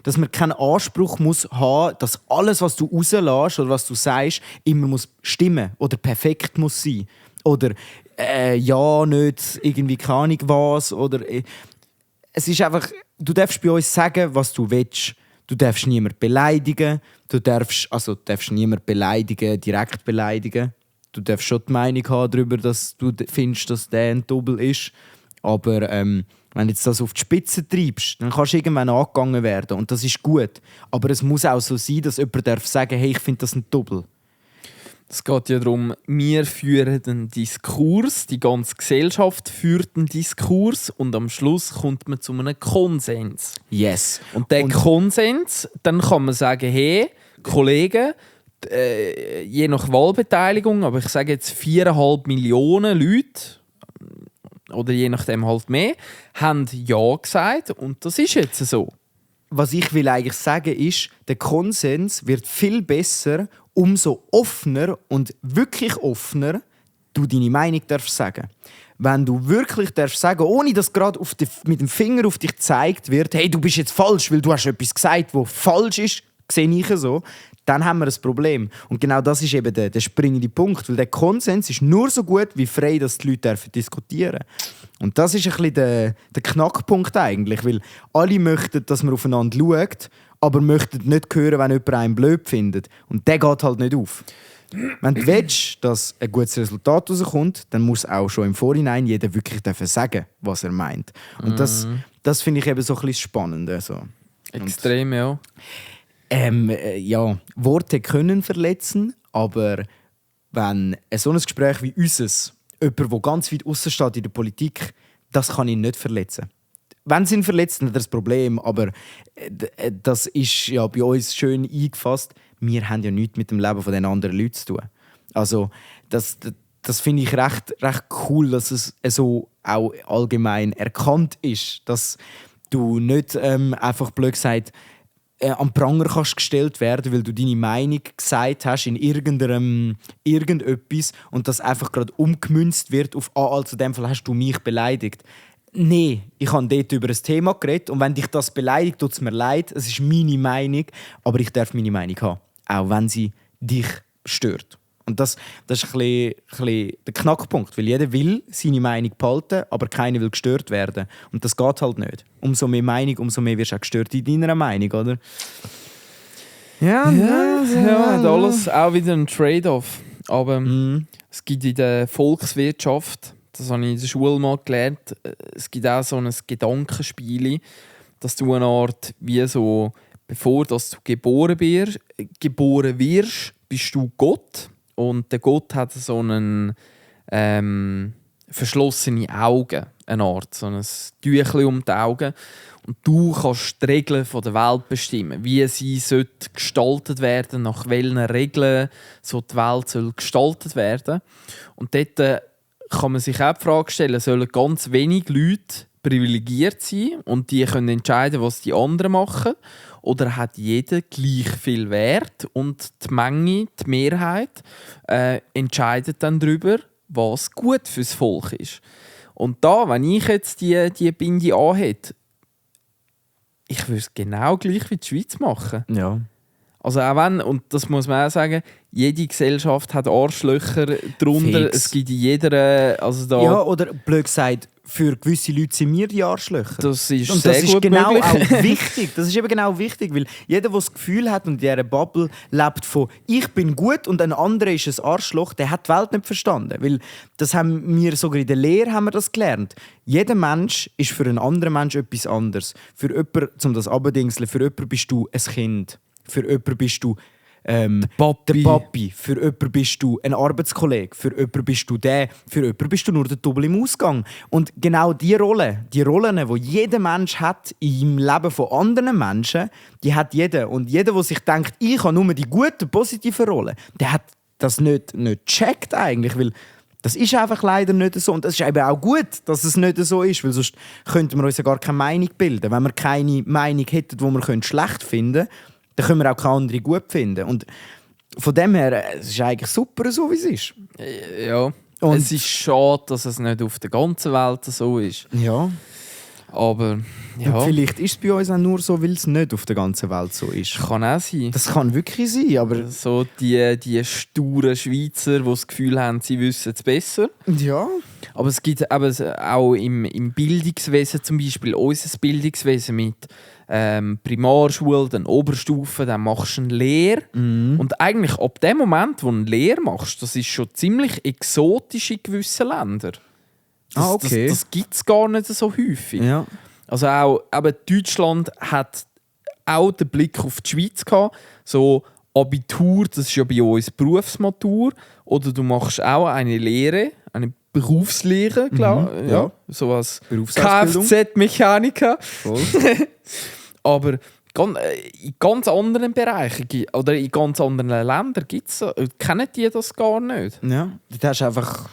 dass man keinen Anspruch muss haben, dass alles, was du rauslässt oder was du sagst, immer muss stimmen oder perfekt muss sein oder ja nicht irgendwie keine Ahnung was oder es ist einfach, du darfst bei uns sagen, was du willst. Du darfst niemanden beleidigen, du darfst niemanden beleidigen, direkt beleidigen. Du darfst schon die Meinung haben darüber, dass du findest, dass der ein Double ist. Aber Wenn du jetzt das auf die Spitze treibst, dann kannst du irgendwann angegangen werden. Und das ist gut. Aber es muss auch so sein, dass jemand darf sagen, hey, ich finde das ein Double. Es geht ja darum, wir führen einen Diskurs, die ganze Gesellschaft führt einen Diskurs und am Schluss kommt man zu einem Konsens. Yes. Und der Konsens, dann kann man sagen, hey, Kollegen, je nach Wahlbeteiligung, aber ich sage jetzt 4,5 Millionen Leute, oder je nachdem halt mehr, haben Ja gesagt und das ist jetzt so. Was ich will eigentlich sagen ist, der Konsens wird viel besser, umso offener und wirklich offener du deine Meinung darfst sagen. Wenn du wirklich darfst sagen, ohne dass gerade mit dem Finger auf dich gezeigt wird, hey, du bist jetzt falsch, weil du hast etwas gesagt, was falsch ist, sehe ich so, dann haben wir ein Problem. Und genau das ist eben der springende Punkt, weil der Konsens ist nur so gut, wie frei dass die Leute diskutieren dürfen. Und das ist ein bisschen der Knackpunkt eigentlich, weil alle möchten, dass man aufeinander schaut, aber möchten nicht hören, wenn jemand einen blöd findet. Und der geht halt nicht auf. Wenn du willst, dass ein gutes Resultat rauskommt, dann muss auch schon im Vorhinein jeder wirklich sagen, was er meint. Und das finde ich eben so ein bisschen spannend. So. Extrem, ja. Ja, Worte können verletzen, aber wenn so ein Gespräch wie unseres, jemand, der ganz weit aussen steht in der Politik, das kann ihn nicht verletzen. Wenn sie ihn verletzt, dann hat er das Problem, aber das ist ja bei uns schön eingefasst. Wir haben ja nichts mit dem Leben von den anderen Leuten zu tun. Also das finde ich recht cool, dass es so auch allgemein erkannt ist, dass du nicht einfach blöd gesagt am Pranger kannst gestellt werden, weil du deine Meinung gesagt hast in irgendetwas und das einfach gerade umgemünzt wird auf also in dem Fall hast du mich beleidigt. Nein, ich habe dort über ein Thema geredet und wenn dich das beleidigt, tut es mir leid, es ist meine Meinung, aber ich darf meine Meinung haben, auch wenn sie dich stört. Und das ist ein bisschen der Knackpunkt, weil jeder will seine Meinung behalten, aber keiner will gestört werden. Und das geht halt nicht. Umso mehr Meinung, umso mehr wirst du auch gestört in deiner Meinung, oder? Ja, hat alles auch wieder ein Trade-off. Aber es gibt in der Volkswirtschaft, das habe ich in der Schule mal gelernt, es gibt auch so ein Gedankenspiel, dass du eine Art, wie so, bevor dass du geboren wirst, bist du Gott. Und der Gott hat so einen verschlossene Augen, eine Art, so ein Tüchlein um die Augen. Und du kannst die Regeln der Welt bestimmen, wie sie gestaltet werden, nach welchen Regeln so die Welt soll gestaltet werden. Und dort kann man sich auch die Frage stellen, sollen ganz wenige Leute privilegiert sein und die können entscheiden, was die anderen machen? Oder hat jeder gleich viel Wert und die Menge, die Mehrheit, entscheidet dann darüber, was gut fürs Volk ist? Und da, wenn ich jetzt die Binde anhätte, ich würde es genau gleich wie die Schweiz machen. Ja. Also auch wenn, und das muss man auch sagen, jede Gesellschaft hat Arschlöcher drunter. Fix. Es gibt in jeder... Also da, Ja, oder blöd gesagt, für gewisse Leute sind wir die Arschlöcher. das ist Und sehr das ist gut genau möglich. auch wichtig. Das ist eben genau wichtig, weil jeder, der das Gefühl hat und in dieser Bubble lebt von «Ich bin gut» und ein anderer ist ein Arschloch, der hat die Welt nicht verstanden. Weil das haben wir sogar in der Lehre haben wir das gelernt. Jeder Mensch ist für einen anderen Mensch etwas anderes. Für jemanden, um das abzudingseln, für jemanden bist du ein Kind. Für jemanden bist du der Papi. Für jemanden bist du ein Arbeitskollege. Für jemanden bist du der. Für jemanden bist du nur der Double im Ausgang. Und genau die Rollen, die jeder Mensch hat im Leben von anderen Menschen, die hat jeder. Und jeder, der sich denkt, ich habe nur die guten, positiven Rollen, der hat das nicht gecheckt eigentlich, weil das ist einfach leider nicht so. Und das ist eben auch gut, dass es nicht so ist, weil sonst könnten wir uns ja gar keine Meinung bilden. Wenn wir keine Meinung hätten, die wir schlecht finden können, dann können wir auch keine andere gut finden. Und von dem her, es ist eigentlich super, so wie es ist. Ja, Und es ist schade, dass es nicht auf der ganzen Welt so ist. ja. Aber ja, Und vielleicht ist es bei uns auch nur so, weil es nicht auf der ganzen Welt so ist. kann auch sein. Das kann wirklich sein, aber So die sturen Schweizer, die das Gefühl haben, sie wissen es besser. ja. Aber es gibt eben auch im Bildungswesen zum Beispiel, unser Bildungswesen mit Primarschule, dann Oberstufe, dann machst du eine Lehre. Und eigentlich ab dem Moment, wo du eine Lehre machst, das ist schon ziemlich exotisch in gewissen Ländern. Okay. Das gibt es gar nicht so häufig. Ja. Also auch eben Deutschland hat auch den Blick auf die Schweiz gehabt. So Abitur, das ist ja bei uns Berufsmatur. Oder du machst auch eine Lehre, eine Berufslehre, glaube ich. ja. So als Berufsausbildung. Kfz-Mechaniker. Voll. Aber in ganz anderen Bereichen oder in ganz anderen Ländern kennen die das gar nicht. Ja. Du hast einfach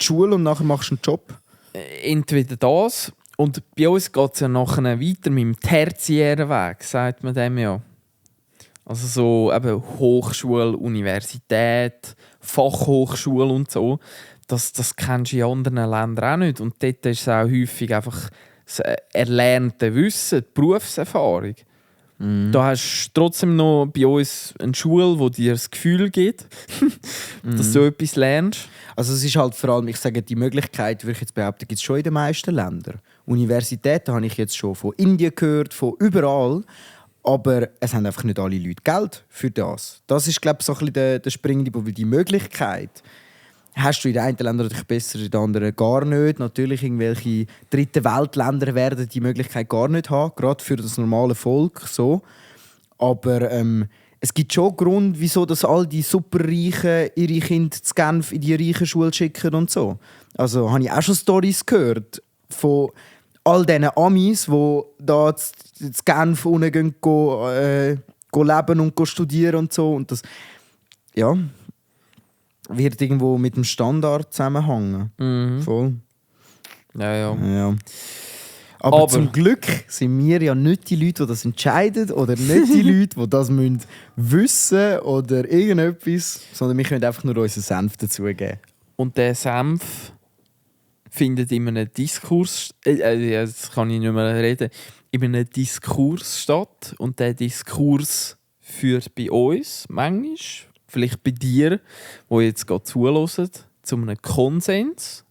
die Schule und nachher machst du einen Job. Entweder das, und bei uns geht es ja nachher weiter mit dem tertiären Weg, sagt man dem ja. Also so eben Hochschule, Universität, Fachhochschule und so. Das kennst du in anderen Ländern auch nicht. Und dort ist es auch häufig einfach das erlernte Wissen, die Berufserfahrung. Da hast du trotzdem noch bei uns eine Schule, die dir das Gefühl gibt, dass du etwas lernst. Also es ist halt vor allem, ich sage, die Möglichkeit, würde ich jetzt behaupten, gibt es schon in den meisten Ländern. Universitäten habe ich jetzt schon von Indien gehört, von überall. Aber es haben einfach nicht alle Leute Geld für das. Das ist, glaube ich, so ein bisschen der springende Punkt, weil die Möglichkeit hast du in den einen Ländern natürlich besser, in den anderen gar nicht. Natürlich, irgendwelche dritten Weltländer werden die Möglichkeit gar nicht haben, gerade für das normale Volk. So. Aber es gibt schon Grund, wieso dass all die Superreichen ihre Kinder zu Genf in die reichen Schule schicken und so. Also habe ich auch schon Storys gehört von all diesen Amis, die da zu Genf unten gehen, leben und studieren und so. Und das, ja, wird irgendwo mit dem Standard zusammenhängen. Voll. Ja. Aber zum Glück sind wir ja nicht die Leute, die das entscheiden, oder nicht die Leute, die das wissen müssen oder irgendetwas, sondern wir können einfach nur unseren Senf dazugeben. Und der Senf findet in einem Diskurs, jetzt kann ich nicht mehr reden, in einem Diskurs statt. Und der Diskurs führt bei uns manchmal, vielleicht bei dir, wo jetzt gerade zuhören, zu einem Konsens.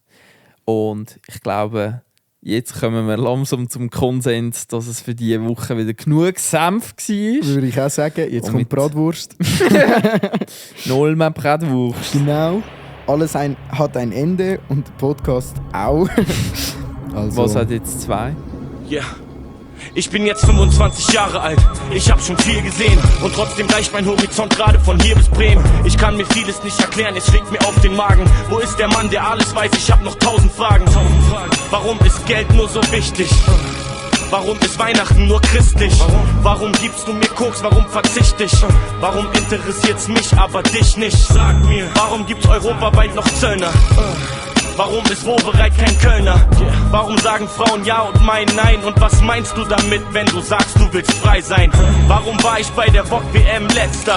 Und ich glaube, jetzt kommen wir langsam zum Konsens, dass es für diese Woche wieder genug Senf war. Würde ich auch sagen. Jetzt kommt Bratwurst. Null mehr Bratwurst. Genau. Alles hat ein Ende und der Podcast auch. Also. Was hat jetzt 2? Ja. Ich bin jetzt 25 Jahre alt, ich hab schon viel gesehen und trotzdem reicht mein Horizont gerade von hier bis Bremen. Ich kann mir vieles nicht erklären, es schlägt mir auf den Magen. Wo ist der Mann, der alles weiß? Ich hab noch 1000 Fragen. Warum ist Geld nur so wichtig? Warum ist Weihnachten nur christlich? Warum gibst du mir Koks, warum verzichte ich? Warum interessiert's mich, aber dich nicht? Sag mir, warum gibt's europaweit noch Zöllner? Warum ist Wobereit kein Kölner? Warum sagen Frauen ja und mein nein? Und was meinst du damit, wenn du sagst, du willst frei sein? Warum war ich bei der VOG-WM letzter?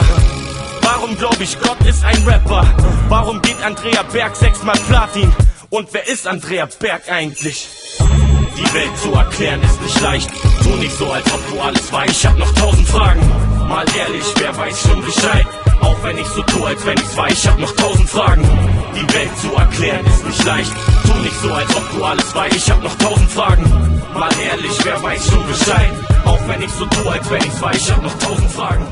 Warum glaub ich, Gott ist ein Rapper? Warum geht Andrea Berg 6-mal Platin? Und wer ist Andrea Berg eigentlich? Die Welt zu erklären ist nicht leicht. Tu nicht so, als ob du alles weißt. Ich hab noch 1000 Fragen. Mal ehrlich, wer weiß schon Bescheid? Auch wenn ich so tue, als wenn ich's weiß. Ich hab noch 1000 Fragen. Die Welt zu erklären ist nicht leicht. Tu nicht so, als ob du alles weißt. Ich hab noch 1000 Fragen. Mal ehrlich, wer weiß schon Bescheid? Auch wenn ich so tue, als wenn ich's weiß. Ich hab noch 1000 Fragen.